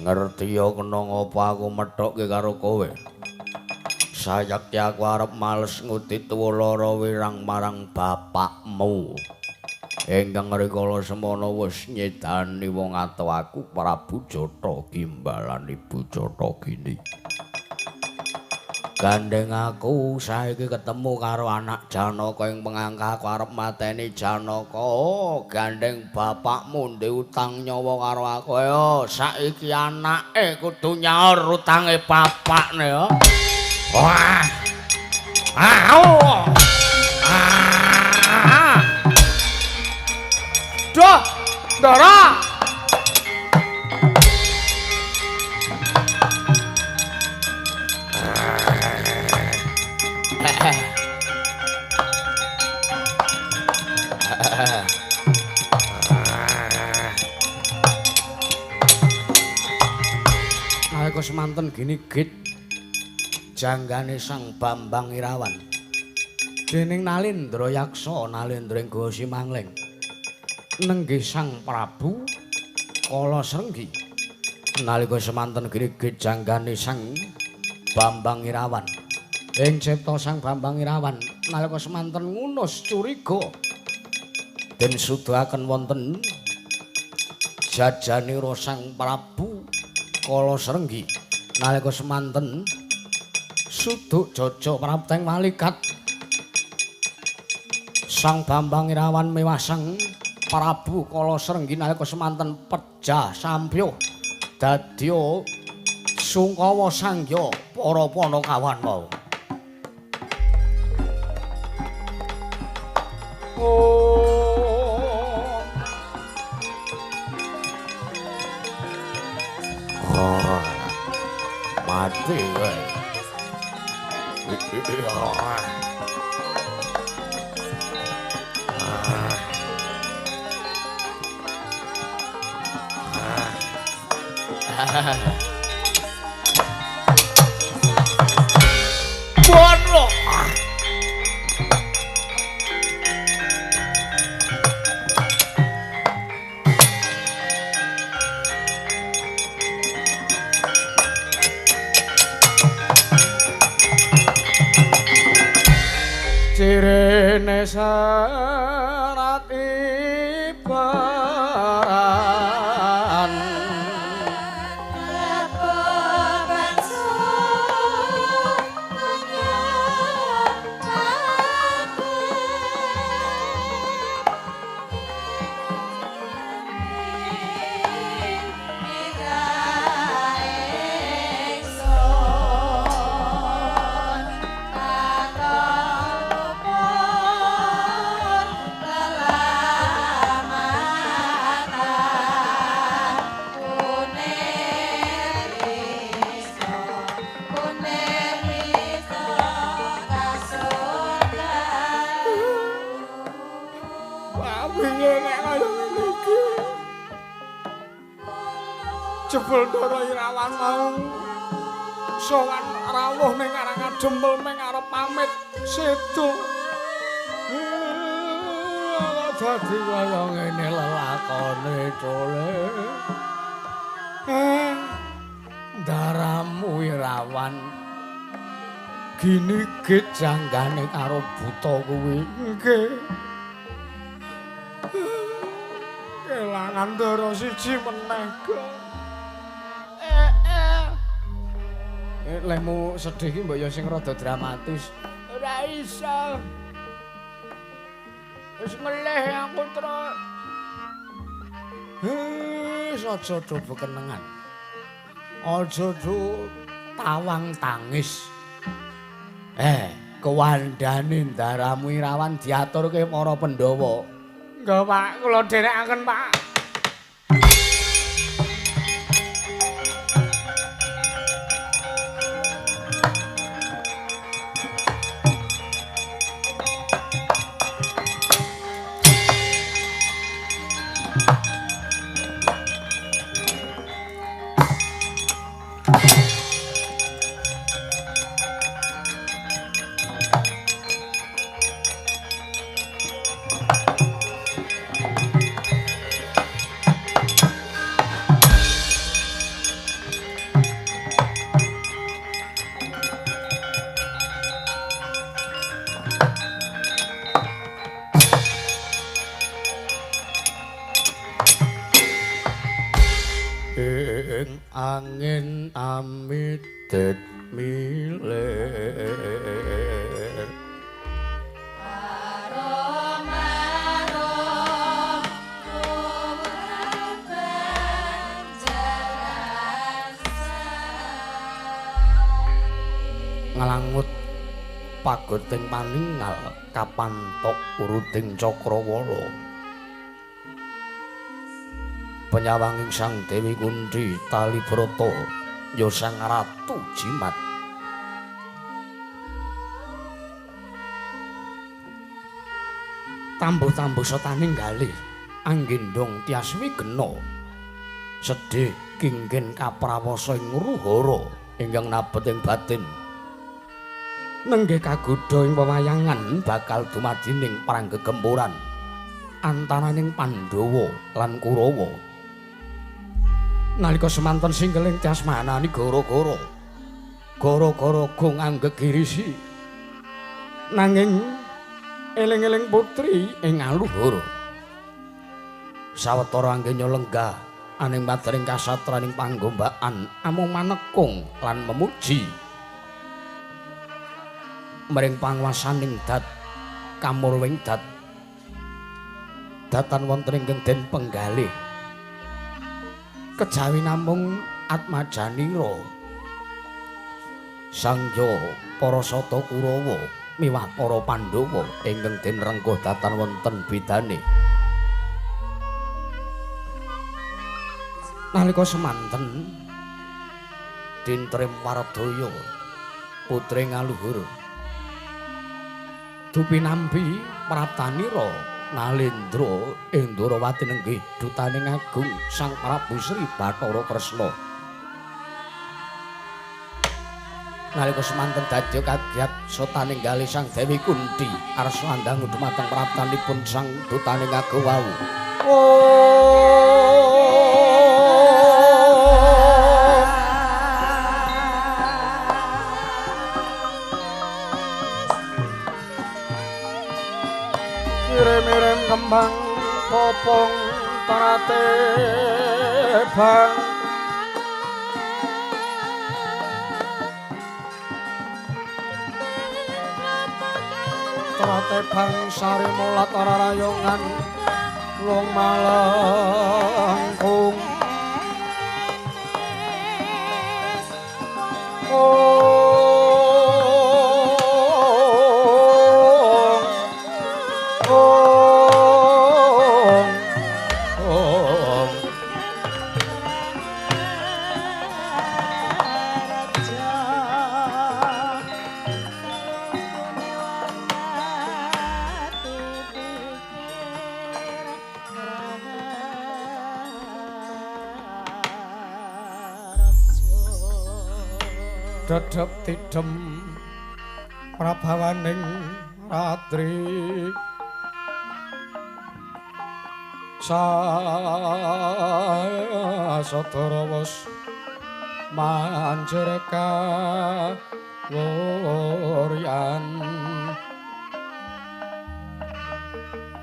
Ngerti ya kena ngapa aku methokke karo kowe. Sayekti aku arep males ngudi tuwa lara wirang marang bapakmu. Ingkang rikala semana wis nyedani wong atuh aku Prabu Jata Gimbalan Ibu Jata Gini. Gandeng aku saiki ketemu karo anak Janaka ing pengangka aku arep mateni Janaka. Oh, gandeng bapakmu ndek utang nyawa karo aku. Ayo saiki anake kudu nyaur utange bapakne ya. Wah. Ah. Ah. Duh, Ndara. Nalika semanten gini git janggane Sang Bambang Irawan dening Nalendra Yaksa Nalendra Inggo Simangleng nenggih Sang Prabu Kala Srenggi. Nalika semanten gini git janggane Sang Bambang Irawan ing cipta Sang Bambang Irawan nalika semanten ngunus curiga den sudahaken wonten jajanira Sang Prabu Kala Srenggi. Nalika semanten suduk jaja prapteng malikat Sang Bambang Irawan mewah Sang Prabu Kala Srenggi nalika semanten pejah sampyuh dadya sungkawa sangya para panakawan wau. Mati kowe. Bono. Cirene serat ibaran Jebul Ndara Irawan mau sowan rawuh ning Karangadempel ming arep pamit sedo. Dadi kaya ngene lelakone cole. Ndaramu Irawan gini gejanggane karo buta kuwi. Nggih. Kelangan ndara siji meneh. Lehmu sedih iki mbok ya sing rada dramatis. Ora iso. Wis ngelih aku, Truk. Wis aja do bekenengan. Aja do tawang tangis. Kewandane ndaramu Irawan diaturke para Pandhawa. Nggih, Pak, kula dherekaken, Pak. Angin amidet milir arom-arom panjaran nglangut pagoting paningal kapantok uruting cakrawala penyawanging Sang Dewi Kunthi Talibrata ya Sang Ratu Jimat. Tambuh-tambuh setaning galih anggendong tias wigena sedih kingkin kaprawasa ing ngruhara ingkang nabet ing batin. Nenggih kagodha ing pewayangan bakal dumadining perang gegempuran antaraning Pandhawa lan Kurawa. Nalika semanten singkeling tias manani gara-gara gara-gara gong anggegirisi nanging eling-eling putri ing aluhur sawetara anggenya lenggah aning madring kasatraning panggombakan amung manekung lan memuji mring panguwasaning dat kamurwing dat datan wonten ingkang den penggalih kejawi namung atmajanira sangya para sata Kurawa miwah para Pandhawa ingkang den rengkuh datan wonten bidane. Nalika semanten Tintrim Wardaya putri ngaluhur dupinampi praptanira Nalendra ing Ndrawati nenggih dutaning agung Sang Prabu Sri Bathara Kresna. Nalika semanten dadya kagiat sotaning galih Sang Dewi Kunthi arsa andangu dumateng praptanipun sang dutaning agung wau. Kirim-kirim kembang popong terate bang terate bang sari mulat ora rayongan lung malengkung. Dedep tidem prabawaning ratri sasadara wis manjer kawuryan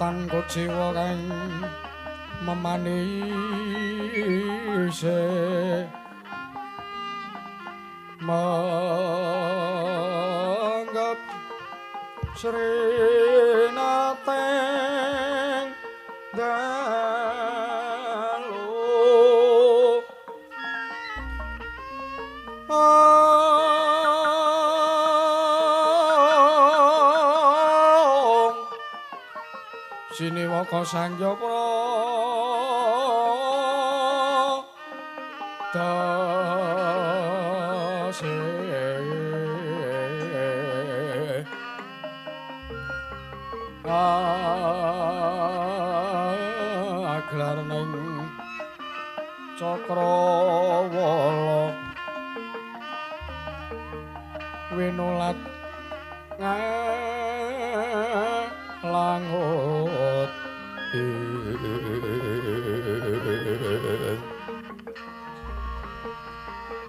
tan kuciwa kang memanise manggap srinateng dalu siniwaka sangya aglar ning cakrawala winulat langut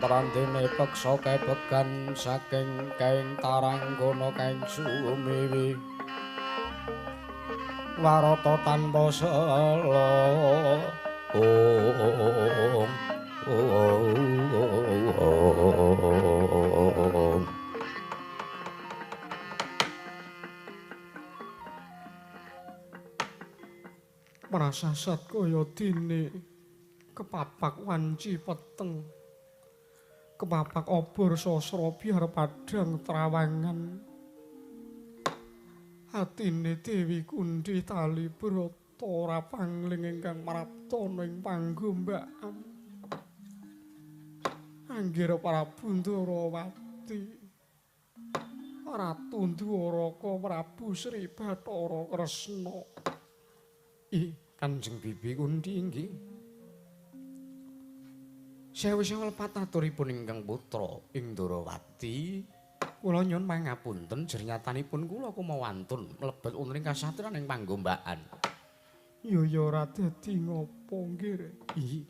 Trandene peksa kebegan saking kaing taranggana kaing sumiwi warata tanpa sela. Om om. Prasasat kaya dene kepapak wanci peteng, kepapak obor sasra biar padhang trawangan. Atine Dewi Kunthi tali brata ora pangling ingkang prapta ing panggombakan. Anggir Prabu Ndrawati, Ratu Ndwaraka Prabu Sri Bathara Kresna. Ih, Kanjeng Bibi Kunthi inggih. Sewu-sewu lepat aturipun ingkang putra ing Ndrawati. Kula nyuwun pangapunten jernyatanipun kula kumawantun mlebet wonten ing kasatriyan ing panggombakan. Ya ya ora dadi ngopo nggih. Inggih.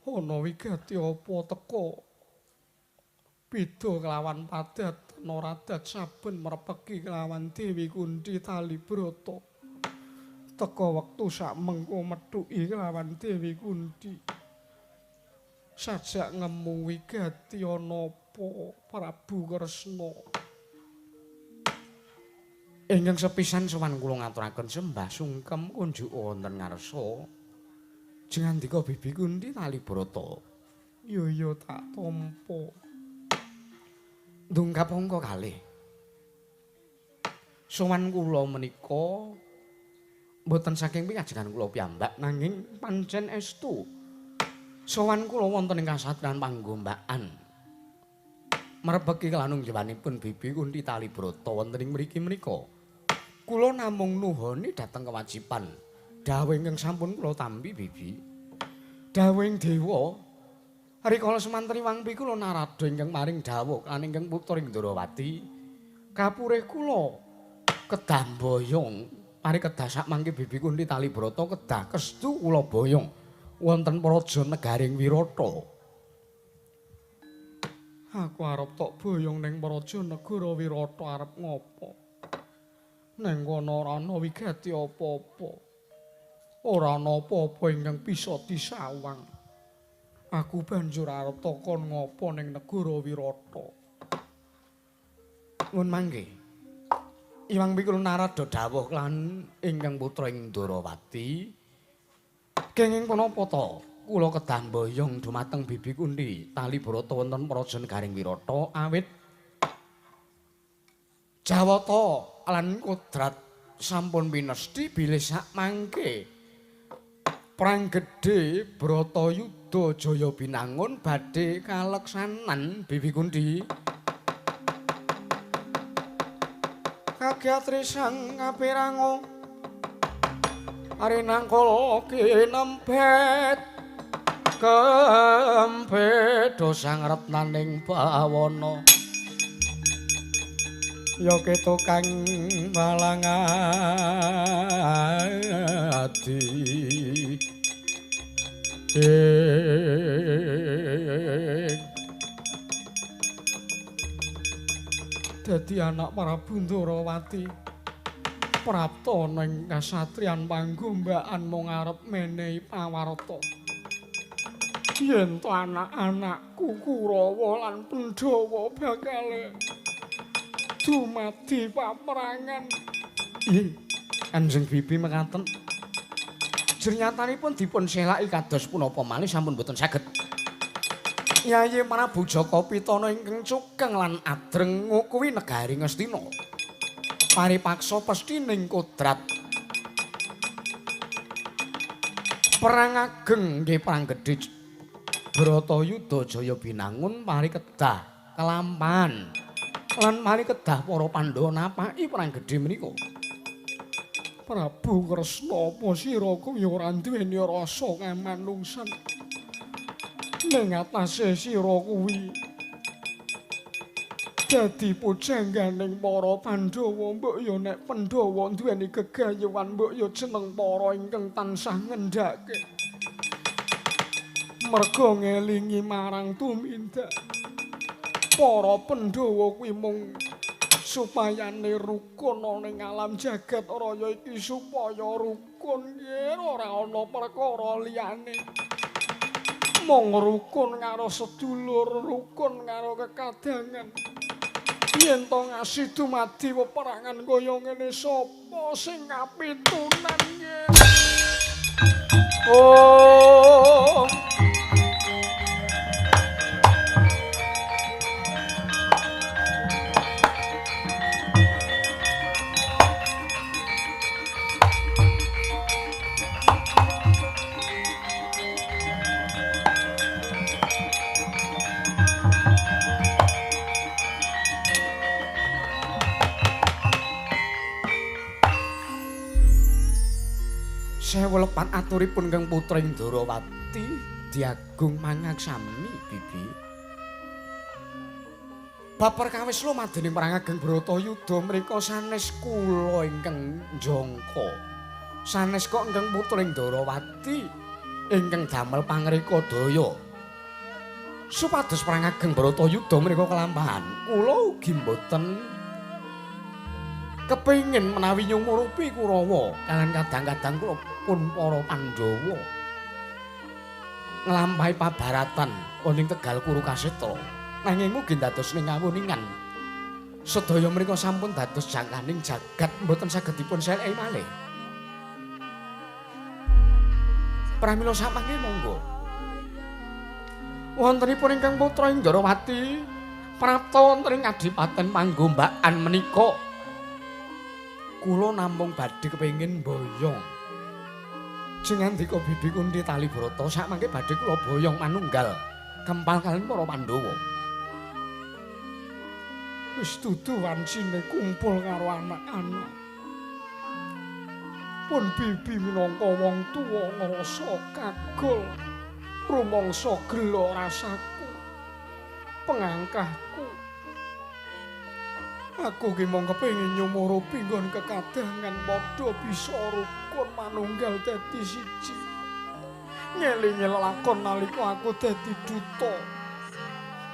Ana wigati apa teka? Beda kelawan padat naradat saben merpeki kelawan Dewi Kunthi tali brata. Teka wektu sak mengko methuki kelawan Dewi Kunthi. Sajak ngemu wigati ana apa Prabu Kresna? Ingkang sepisan sowan kula ngaturaken sembah sungkem kunjuk wonten ngarsa. Jengandika Bibi Kunthi tali brata. Ya ya tak tampa. Ndungkap angka kalih. Sowan kula menika mboten saking pikajengan kula piyambak nanging pancen estu. Sowan kula wonten ing kasatriyan Panggombakan. Mrebeki kelanung jewanipun Bibi Kunti Talibrata wonten ing mriki menika. Kula namung nuhoni dhateng kewajiban dawuh ingkang sampun kula tampi Bibi. Dawuhing dewa rikala semanten Iwang Pi kula Narada ingkang maring dawuh lan ingkang putra Indrawati kapurih kula kedah boyong pari kedah sakmangke Bibi Kunti Talibrata kedah kestu kula boyong wonten praja negaring Wirata. Aku arep tok boyong ning praja negara Wirata arep ngopo? Ning kono ora ana wigati apa-apa. Ora ana apa-apa ingkang bisa disawang. Aku banjur arep takon ngopo ning negara Wirata. Ngun mangke. Iwang Pi kula Narada dawuh lan ingkang putra Indrawati. Kenging punapa ta? Kula kedah mboyong dumateng Bibi Kunti Talibrata wonten praja negaring Wirata awit Jawata lan kodrat sampun pinesti bilih sakmangke perang gedhe Bratayuda Jaya Binangun badhe kaleksanan Bibi Kunti. Kagyatri sang kapirango arinangkala kinempet kempet sang retnaning bawana ya ketukang malangadi dadi anak Prabu Ndrawati prapta ning kasatriyan Panggombakan mung arep menehi pawarta yen to anak-anakku Kurawa lan Pandhawa bakal dumadi paperangan. Nggih, Kanjeng Bibi mekaten. Jernyatanipun dipun selaki kados punapa malih sampun boten saged. Yayi Prabu Jaka Pitana ingkang cukeng lan adreng ngukuwi negari Ngastina. Paripaksa pestining kodrat. Perang ageng nggih perang gedhe Bratayuda Jaya Binangun pari kedah kelampahan lan mari kedah para Pandhawa napaki perang gedhe menika. Prabu Kresna apa sira kuwi ora duweni rasa kamanungsan? Ning atase sira kuwi dadi pujangganing para Pandhawa, mbok ya nek Pandhawa duweni gegayuhan mbok ya jeneng para ingkang tansah ngendhake. Merga ngelingi marang tumindak para Pandhawa kuwi mung supayane rukun ana ning alam jagat raya iki, supaya rukun yen ora ana perkara liyane. Mung rukun karo sedulur, rukun karo kekadangan. Yen to ngasih dumadi peperangan kaya ngene sapa sing kapitunan yen? Oh. Sewu lepat aturipun Kang Putra Indrawati diagung mangaksami Bibi. Baper kawis lumadening perang ageng Bratayuda mrika sanes kula ingkang njangka. Sanes kok ingkang Putra Indrawati ingkang damel pangreka daya. Supados perang ageng Bratayuda mrika kelampahan, kula ugi mboten kepengin menawi nyumurupi Kurawa kalian kadang-kadang kula pun para Pandhawa nglampahi pabaratan wonten Tegal Kuru Kasetra, nanging mugi dados ning kawuningan sedaya mrika sampun dados jangkaning jagat mboten saged dipun seleki malih. Pramila samangke monggo wontenipun ingkang putra Indrawati prapta wonten ing Kadipaten Panggombakan menika kula namung badhe kepengin mboyong Jengandika Bibi Kunthi Talibrata sakmangke badhe kula boyong manunggal kempal kaliyan para Pandhawa. Wis dudu wancine kumpul karo anak-anak. Pun Bibi minangka wong tuwa ngrasa kagol, rumangsa gela rasaku, pengangkahku. Aku ki mung kepengin nyumurupi nggon kekadangan padha bisa rukun manunggal dadi siji. Ngelingi lelakon nalika aku dadi duta.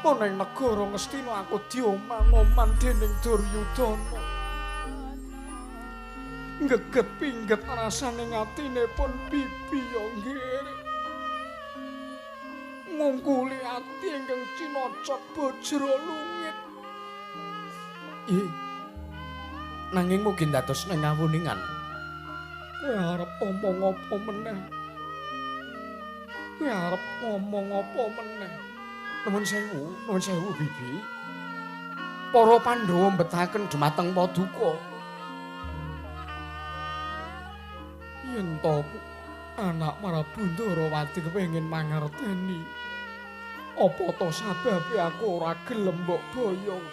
Ana ing negara Ngastina aku dioman-oman dening Duryudana. Geget pingget rasane atine pun Bibi ya nggih. Ngungkuli ati ingkang cinocot bajra lungit. Nanging mugi dados ning kawuningan. Kowe arep omong apa meneh? Kowe arep ngomong apa meneh? Nuwun sewu Bibi. Para Pandhawa mbetahaken dumateng paduka. Yen to anak Prabu Ndarawati kepengin mangerteni, apa to sababe aku ora gelem mbok boyong?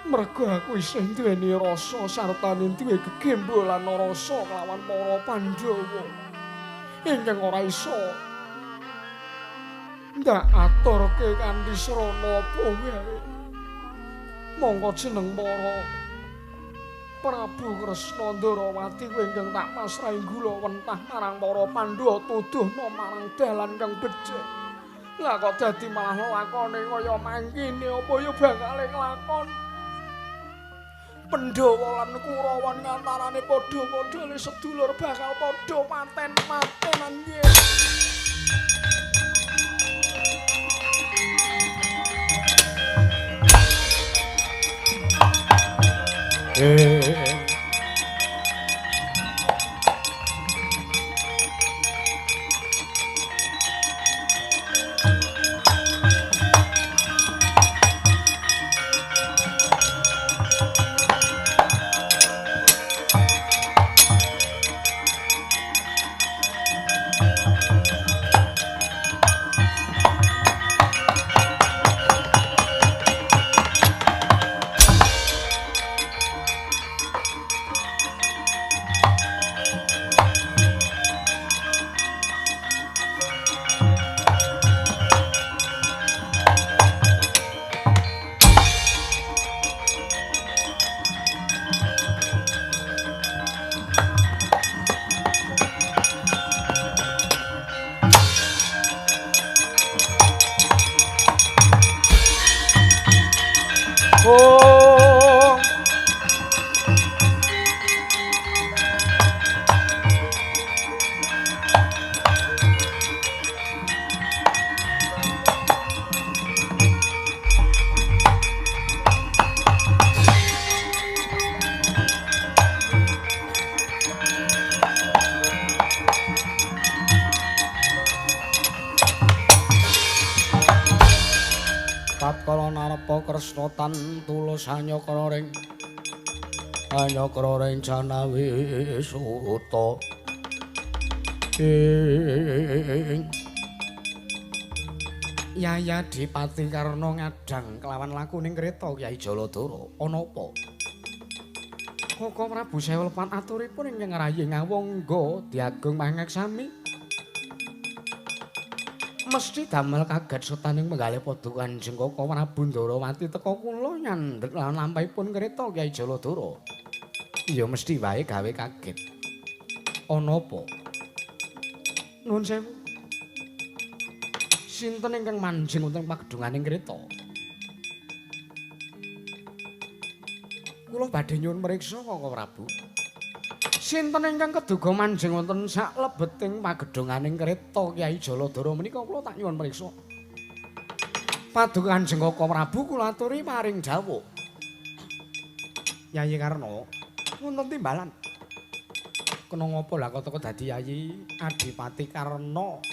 Mergo aku isih duweni rasa sartane duwe gegembolan rasa kelawan para Pandhawa ingkang ora iso ndak aturke kanthi srana apa wae. Mongko jeneng para Prabu Kresna Ndarawati kuwi ingkang tak pasrahi gula wentah marang para Pandhawa tuduhna marang dalan kang becik. Lah kok dadi malah lakone kaya mangkene, apa ya bakale nglakon? Pandhawa lan Kurawa ngantarane padha-padha le sedulur bakal padha paten-patenan nggih. Tatkala narepa Kresna tan tulus hanyakra ring janawi suta ing Yaya Dipati Karna ngadang kelawan lakuning kreta Kyai Jaladara. Ana apa? Koko Prabu Sewelepat aturipun ingkang ngrayi ngawangga diagung mangaksami. Mesti damel kaget setaning menggalih paduka Kanjeng Koko Prabu Ndarawati teka kula nyandhek lan lampahipun kreta Kyai Jaladara. Ya mesti wae gawe kaget. Ana apa? Nuwun sewu. Sinten ingkang manjing wonten pagedhunganing kreta? Kula badhe nyuwun mriksa Koko Prabu. Sinten ingkang keduga manjing wonten saklebeting pagedhunganing kreta Kyai Jaladara menika kula tak nyuwun mriksa. Paduka Kanjeng Koko Prabu kula aturi paring dawuh. Yayi Karna, wonten timbalan. Kena ngapa lah kok teka dadi Yayi Adipati Karna?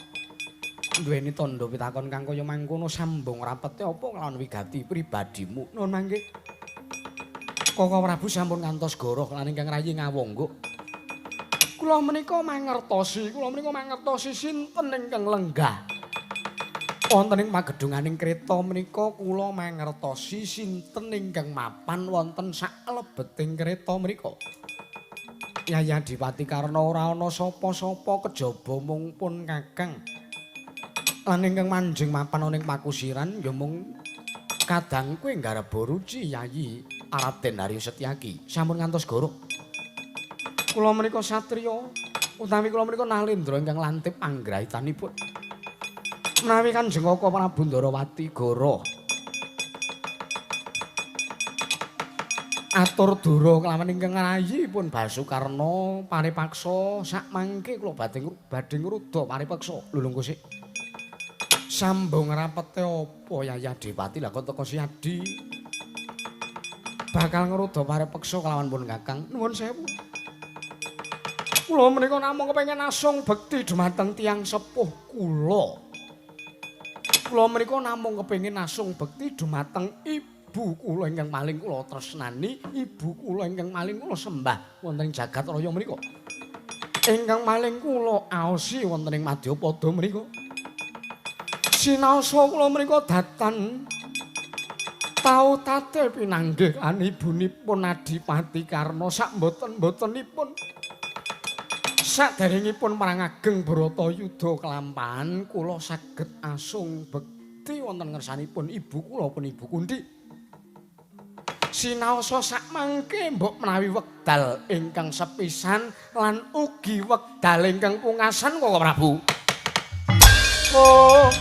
Duweni tandha pitakon kang kaya mangkono sambung rapete apa kelawan wigati pribadimu? Nun mangke. Koko Prabu sampun ngantos goroh lan ingkang rayi ngawangga. Kula menika mangertosi, kula menika mangertosi sinten ingkang lenggah. Wonten ing pagedhunganing kreta menika kula mangertosi sinten ingkang mapan wonten saklebeting kreta menika. Yayi Adipati Karna ora ana sapa-sapa kejaba mung pun Kakang. Lan ingkang manjing mapan ana ing pakusiran ya mung kadangku ing garba ruci Yayi Raden Haryo Setyaki. Sampun ngantos goro. Kula menika satriya utawi kula menika nalendra ingkang lantip anggrahitanipun. Menawi Kanjeng Kaka Prabu Ndarawati goro atur dura kelawan ingkang rayipun Basukarna paripaksa sakmangke kula badhe ngruda paripaksa lulung kusik. Sambung rapete apa Yayi Adipati lah kok teka Siadi bakal ngruda paripaksa kelawan pun Kakang. Nuwun sewu. Kula menika namung kepengin asung bekti dumateng tiyang sepuh kula. Kula menika namung kepengin asung bekti dumateng ibu kula ingkang paling kula tresnani, ibu kula ingkang paling kula sembah wonten ing jagat raya menika. Ingkang paling kula aosi wonten ing madyapada menika. Sinaosa kula menika datan tau tate pinanggih lan ibunipun Adipati Karna sak mboten-mbotenipun. Saderengipun perang ageng Bharatayuda kelampahan kula saged asung bekti wonten ngersanipun ibu kula pun Ibu Kunti. Sinaosa sakmangke mbok menawi wekdal ingkang sepisan lan ugi wekdal ingkang pungkasan Kaka Prabu. Oh.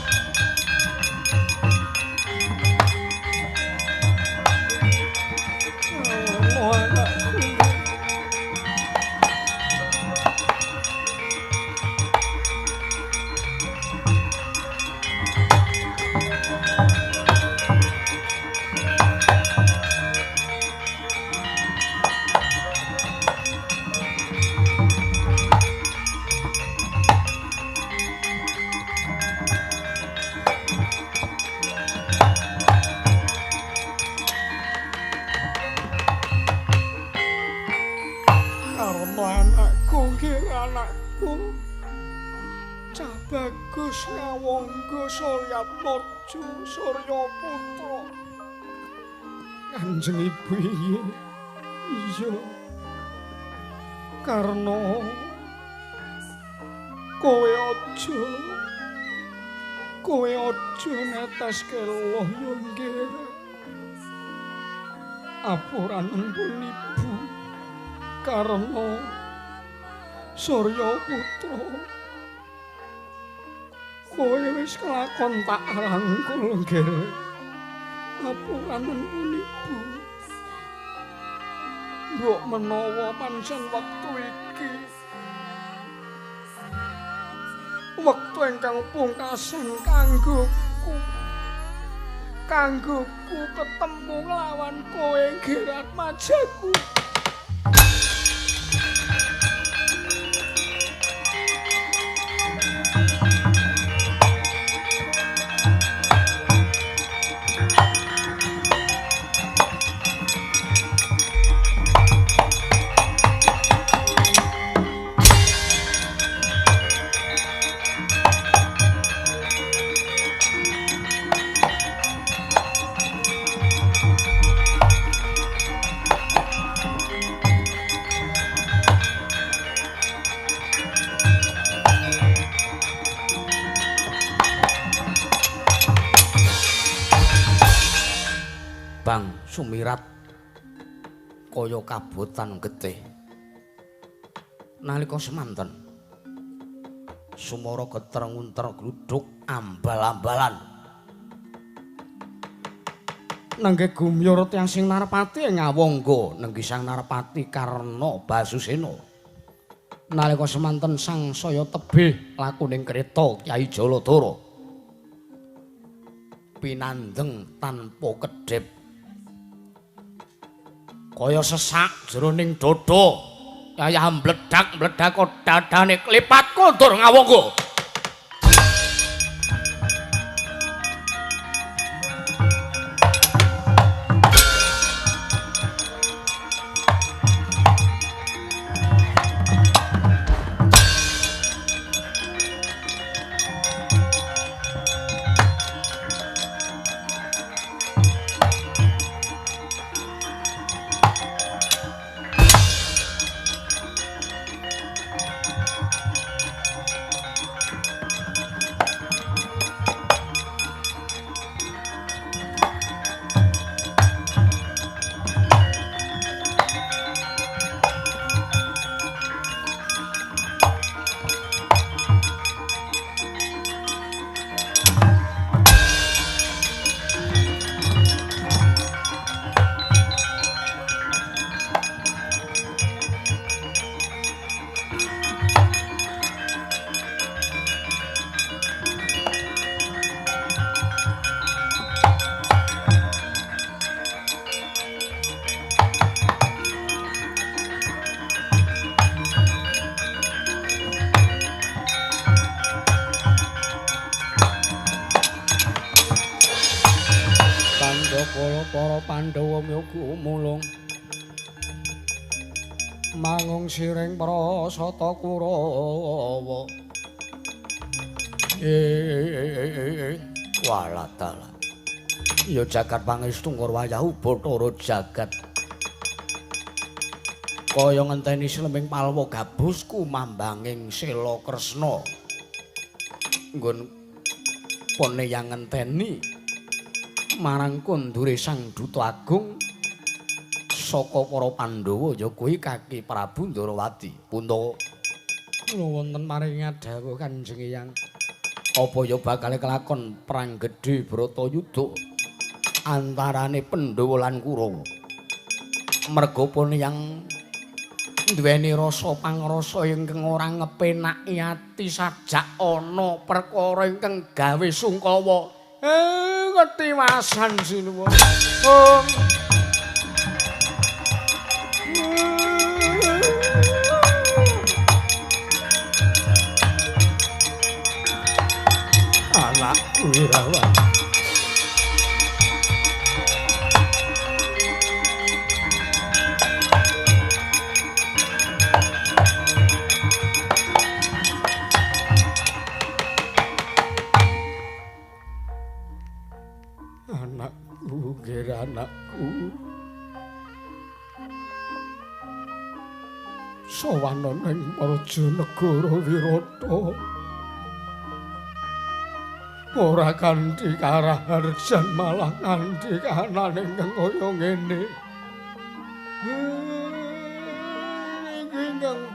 Bagus ngawangga Suryatmaja Surya Putra. Kanjeng Ibu iya. Karna kowe aja neteske loh ya nggih. Apuranen pun Ibu Karna Surya Putra. Kowe wis kelakon tak rangkul nggih. Apuranen pun Ibu. Mbok menawa pancen wektu iki wektu ingkang pungkasan kanggoku. Kanggoku ketemu nglawan kowe nggih Atmajaku. Bang sumirat kaya kabotan getih. Nalika semanten sumara geter ngunter gluduk ambal-ambalan. Nenggih gumyur tiyang sing Narpati ing Awangga nenggih Sang Narpati Karna Basusena. Nalika semanten sang saya tebih lakuning kreta Kyai Jaladara. Pinandeng tanpa kedhep. Kaya sesak jroning dada, yayah mbledak-mbledak dadane klipat kondur ngawangga. Kala para Pandhawa myoga mulung mangung siring prasata Kurawa. Walah dalah. Ya jagat pangestu ngurwayahu Bathara jagat. Kaya ngenteni slembing palwa gabus kumambanging Sela Kresna. Nggon pone yang ngenteni marang kondure Sang Duta Agung saka para Pandhawa ya kuwi Kaki Prabu Ndorowati. Punta kula wonten maring dawuh Kanjeng Eyang. Apa ya bakal kelakon perang gedhe Bratayuda antarane Pandhawa lan Kurawa. Merga pun yang duweni rasa pangrasa ingkang ora ngepenaki ati sajak ana perkara ingkang gawe sungkawa. Ketiwasan sinuwun. Anakku Wirawan. Anakku, ger anakku. Sowan ning Prajanegara Wirata. Ora kanthi karaharjan malah kanthi kahanan ingkang kaya ngene. Iki ingkang